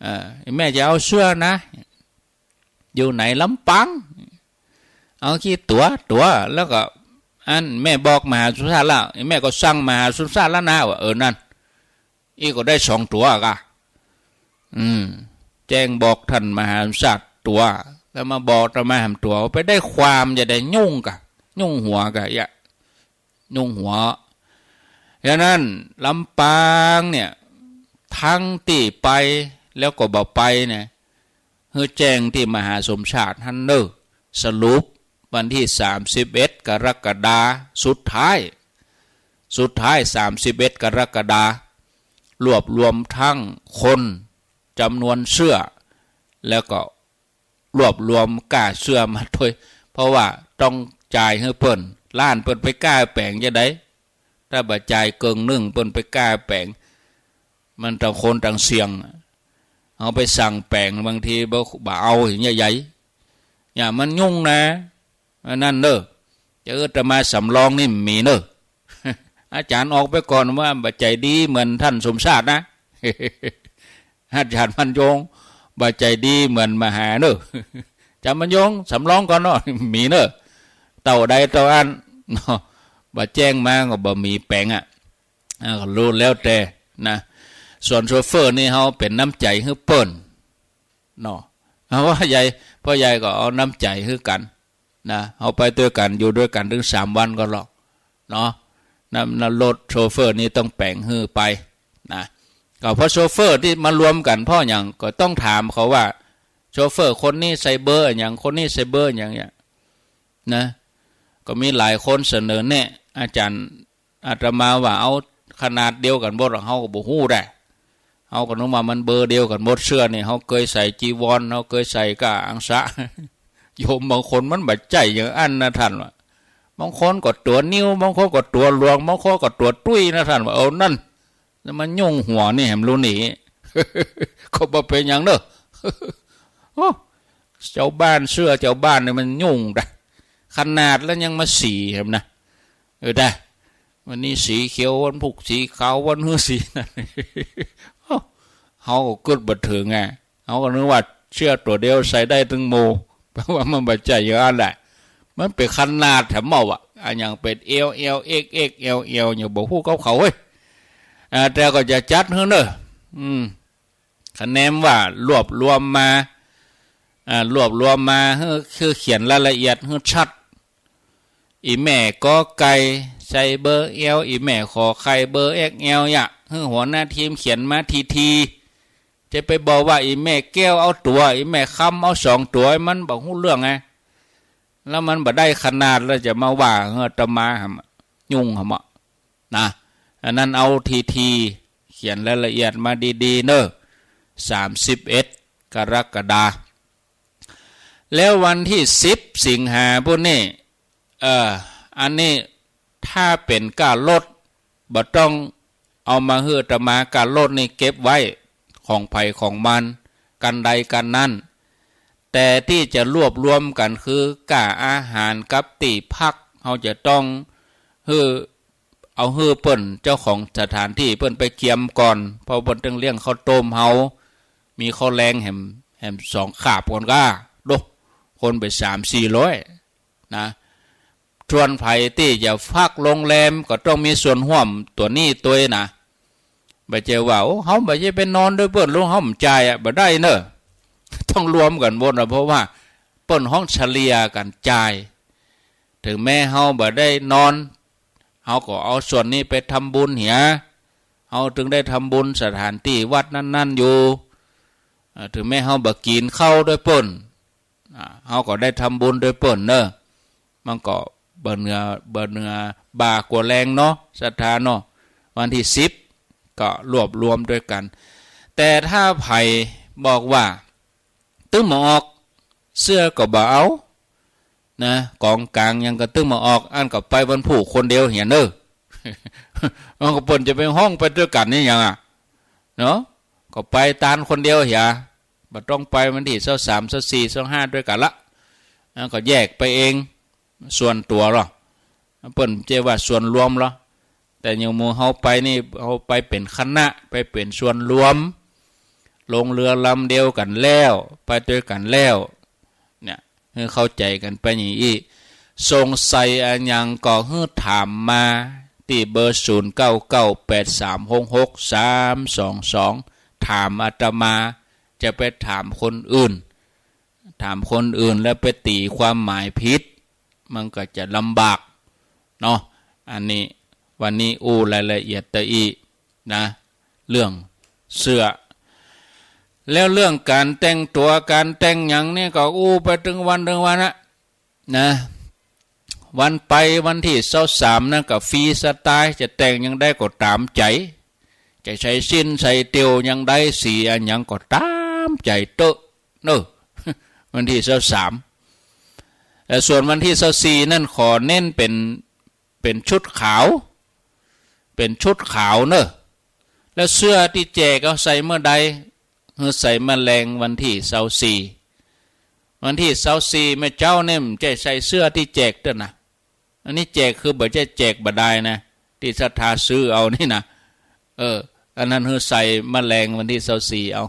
อ่า แม่จะเอาเสื้อนะ อยู่ไหน ลำปาง เอากี่ตั๋ว ตั๋ว แล้วก็ อันแม่บอกมหาสมชาติแล้ว แม่ก็สั่งมหาสมชาติแล้วนะ ว่า เออ นั่น อี้ก็ได้สองตั๋วก่อ อืม แจ้งบอกต้านมหาสมชาติตั๋ว แล้วมาบอกอาตมาแหมตั๋ว ไปได้ความจะได้ยุ่งก่อ ยุ่งหัวก่อ อย่า ยุ่งหัว ฉะนั้นลำปางเนี่ย ตึงตี้ไปแล้วก็บ่ไปเนี่ย หื้อแจ้งตี้มหาสมชาติหั้นเน่อ สรุปวันตี้สามสิบเอ็ดกรกฎา สุดท้าย สุดท้ายสามสิบเอ็ดกรกฎา รวบรวมตึงคนจ๋ำนวนเสื้อ แล้วก็รวบรวมก้าเสื้อมาตวย เพราะว่าต้องจ่ายหื้อเปิ้น ล้านเปิ้นไปก้าแป๋งจาใด ถ้าบ่จ่ายเกิ่งนึ่งเปิ้นไปก้าแป๋ง มันต่างคนต่างเสี่ยง เฮาไปสั่งแป๋งบางทีบ่ บ่เอาอย่างเงี้ยใหญ่ เนี่ยมันยุ่งนะ อันนั้นเน่อ จะอาตมาสำรองนี่มีเน่อ อาจ๋ารย์ออกไปก่อนว่าบ่ใจ๋ดีเหมือนต้านสมชาตินะ อาจ๋ารย์บรรยงบ่ใจ๋ดีเหมือนมหาเน่อ จ๋ารย์บรรยงสำรองก่อนเนาะ มีเน่อ เต้าใดเต้าอั้นเนาะ บ่แจ้งมาก็บ่มีแป๋งอะ อ่า ก็แล้วแต่นะ ส่วนโชเฟอร์นี่เฮาเป๋นน้ำใจ๋หื้อเปิ้นเนาะ เฮาว่าใหญ่ พ่อใหญ่ก็เอาน้ำใจ๋หื้อกั๋นนะ เฮาไปตวยกั๋น อยู่ตวยกั๋นตึงสามวันก่อเนาะ เนาะ น้ำ น้ำรถโชเฟอร์นี่ต้องแป๋งหื้อไปนะ ก็เพราะโชเฟอร์ตี้มารวมกั๋นเพราะหยัง ก็ต้องถามเขาว่า โชเฟอร์คนนี้ใส่เบอร์อะหยัง คนนี้ใส่เบอร์อะหยังเนี่ยนะ ก็มีหลายคนเสนอแนะ อาจ๋ารย์ อาตมาว่าเอาขนาดเดียวกั๋นหมด เฮาก็บ่ฮู้ได้ เฮาก็นึกว่ามันเบอร์เดียวกั๋นหมด เสื้อนี่ เฮาเกยใส่จีวร เฮาเกยใส่ก้าอังสะ โยมบางคนมันบ่ใจ้อย่างอั้นนะต้านว่า บางคนก็ตั๋วนิ้ว บางคนก็ตั๋วหลวง บางคนก็ตั๋วตุ้ยนะต้านว่า เอานั่น แล้วมันยุ่งหัวนี่แหมรู้นี่ ก็บ่เป๋นหยังเน่อ โอ้ เจ้าบ้านเสื้อเจ้าบ้านนี่มันยุ่งดะ ขนาดแล้วยังมาสีแหมนะ เออดะ วันนี้สีเขียว วันพุธสีขาว วันฮื้อสีนั่น เฮาก็กึ๊ดบ่เถิงไง เฮาก็นึกว่าเสื้อตั๋วเดียวใส่ได้ตึงหมู่ แปลว่ามันบ่ใจ้อย่างอั้นแหละ มันเป๋นขนาดแถมเมาอะ อะหยังเป๋น แอล แอล เอ็กซ์ เอ็กซ์ แอล แอล อย่างบ่ฮู้กับเขาเฮ้ย อ่า แต่ก็จะจัดหื้อเน่อ อืม คะแนนว่ารวบรวมมา อ่า รวบรวมมาหื้อ คือเขียนรายละเอียดหื้อชัด อี่แม่กอไก่ใส่เบอร์แอล อี่แม่ขอไข่เบอร์เอ็กซ์แอล ยะ หื้อหัวหน้าทีมเขียนมาทีๆ จะไปบอกว่าอี่แม่แก้วเอาตั๋ว อี่แม่คำเอาสองตั๋ว มันบ่ฮู้เรื่องไง แล้วมันบ่ได้ขนาด แล้วจะมาว่าหื้ออาตมาหำ ยุ่งหำอะ นะ อันนั้นเอาทีๆ เขียนรายละเอียดมาดีๆ เน่อ สามสิบเอ็ดกรกฎา แล้ววันตี้สิบสิงหาปู้นนี่ เอ่อ อันนี้ถ้าเป๋นก้ารถ บ่ต้องเอามาหื้ออาตมา ก้ารถนี่เก็บไว้ ของใผของมัน กั๋นใดกั๋นนั้น แต่ตี้จะรวบรวมกั๋นคือก้าอาหารกับตี้พัก เฮาจะต้องหื้อ เอาหื้อเปิ้น เจ้าของสถานตี้เปิ้นไปเกียมก่อน เพราะเปิ้นต้องเลี้ยงข้าวต้มเฮา มีข้าวแลงแหม แหมสองขาบก่อนก้า โดะ คนไปสามสี่ร้อยนะ ส่วนใผตี้จะพักโรงแรมก็ต้องมีส่วนฮ่วมตั๋วนี้ตวยนะ บ่ใจ้ว่า โอ้ เฮาบ่ใจ้ไปนอนตวยเปิ้น โรง เฮาบ่จ่ายอะ บ่ได้เน่อ ต้องรวมกั๋นหมดอะ เพราะว่าเปิ้นฮ้องเฉลี่ยกั๋นจ่าย เถิงแม้เฮาบ่ได้นอน เฮาก็เอาส่วนนี้ไปทำบุญเหีย เฮาตึงได้ทำบุญสถานตี้วัดนั้นๆ อยู่ อ่า เถิงแม้เฮาบ่กิ๋นข้าวตวยเปิ้น อ่า เฮาก็ได้ทำบุญตวยเปิ้นเน่อ มันก็บ่เหนือ บ่เหนือบ่ากั๋วแรงเนาะ ศรัทธาเนาะ วันตี้สิบก็รวบรวมตวยกั๋น แต่ถ้าใผบอกว่า ตึงบ่ออก เสื้อก็บ่เอา นะ ก๋องก๋างหยังก็ตึงบ่ออก อั้นก็ไปวันพูกคนเดียวเหียเน่อ มันก็เปิ้นจะไปฮ้องไปตวยกั๋นนี่หยังอะ เนาะ ก็ไปตานคนเดียวเหีย บ่ต้องไปวันตี้ซาวสาม ซาวสี่ ซาวห้าตวยกั๋นละ อั้นก็แยกไปเอง ส่วนตั๋วลอ เปิ้นจะว่าส่วนรวมลอ แต่อย่างหมู่เฮาไปนี่ เฮาไปเป๋นคณะ ไปเป๋นส่วนรวม ลงเรือลำเดียวกั๋นแล้ว ไปตวยกั๋นแล้ว เนี่ย หื้อเข้าใจ๋กั๋นไปอย่างอี้ สงสัยอะหยังก็หื้อถามมาตี้เบอร์ ศูนย์เก้าเก้าแปดสามหกหกสามสองสอง ถามอาตมา จะไปถามคนอื่น ถามคนอื่นแล้วไปตี๋ความหมายผิด มันก็จะลำบากเนาะ อันนี้ วันนี้อู้รายละเอียดตะอี้นะ เรื่องเสื้อ แล้วเรื่องก๋านแต่งตั๋วก๋านแต่งหยังเนี่ยก็อู้ไปตึงวันตึงวันอะ นะ วันไปวันตี้ซาวสามนั้นก็ฟรีสไตล์จะแต่งหยังใดก็ต๋ามใจ๋ จะใส่สิ้นใส่เตียวหยังใดสีอะหยังก็ต๋ามใจ๋เต๊อะเนาะ วันตี้ซาวสาม แต่ส่วนวันตี้ซาวสี่นั้นขอเน้นเป๋น เป๋นชุดขาว เป๋นชุดขาวเนาะ แล้วเสื้อตี้แจกเอาใส่เมื่อใด หื้อใส่เมื่อแลงวันตี้ซาวสี่ วันตี้ซาวสี่เมื่อเจ๊าเนี่ยบ่ใจ้ใส่เสื้อตี้แจกเต๊อะนะ อันนี้แจกคือบ่ใจ้แจกบ่ดายนะ ตี้ศรัทธาซื้อเอานี่นะ เออ อันนั้นหื้อใส่เมื่อแลงวันตี้ซาวสี่เอา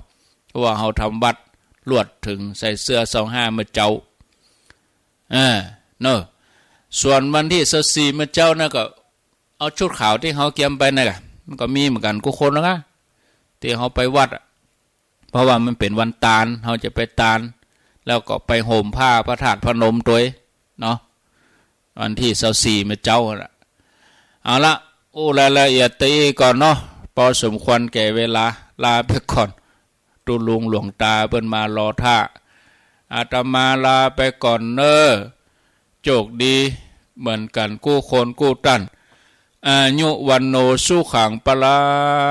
เพราะว่าเฮาทำวัตรลวดเถิงใส่เสื้อซาวห้าเมื่อเจ๊า เออ เนาะ ส่วนวันตี้ซาวสี่เมื่อเจ๊านั้นก็เอาชุดขาวตี้เฮาเกียมไปนั่นกะ มันก็มีเหมือนกั๋นกู้คนนะกะ ตี้เฮาไปวัดอะ เพราะว่ามันเป๋นวันตาน เฮาจะไปตาน แล้วก็ไปห่มผ้าพระธาตุพนมตวยเนาะ วันตี้ซาวสี่เมื่อเจ๊าน่ะ เอาละ อู้รายละเอียดตะอี้ก่อนเนาะ ปอสมควรแก่เวลา ลาไปก่อน ตุ๊ลุงหลวงต๋าเปิ้นมารอท่า อาตมาลาไปก่อนเน่อ โจคดีเหมือนกั๋นกู้คนกู้ต้าน อายุ วัณโณ สุขัง พลัง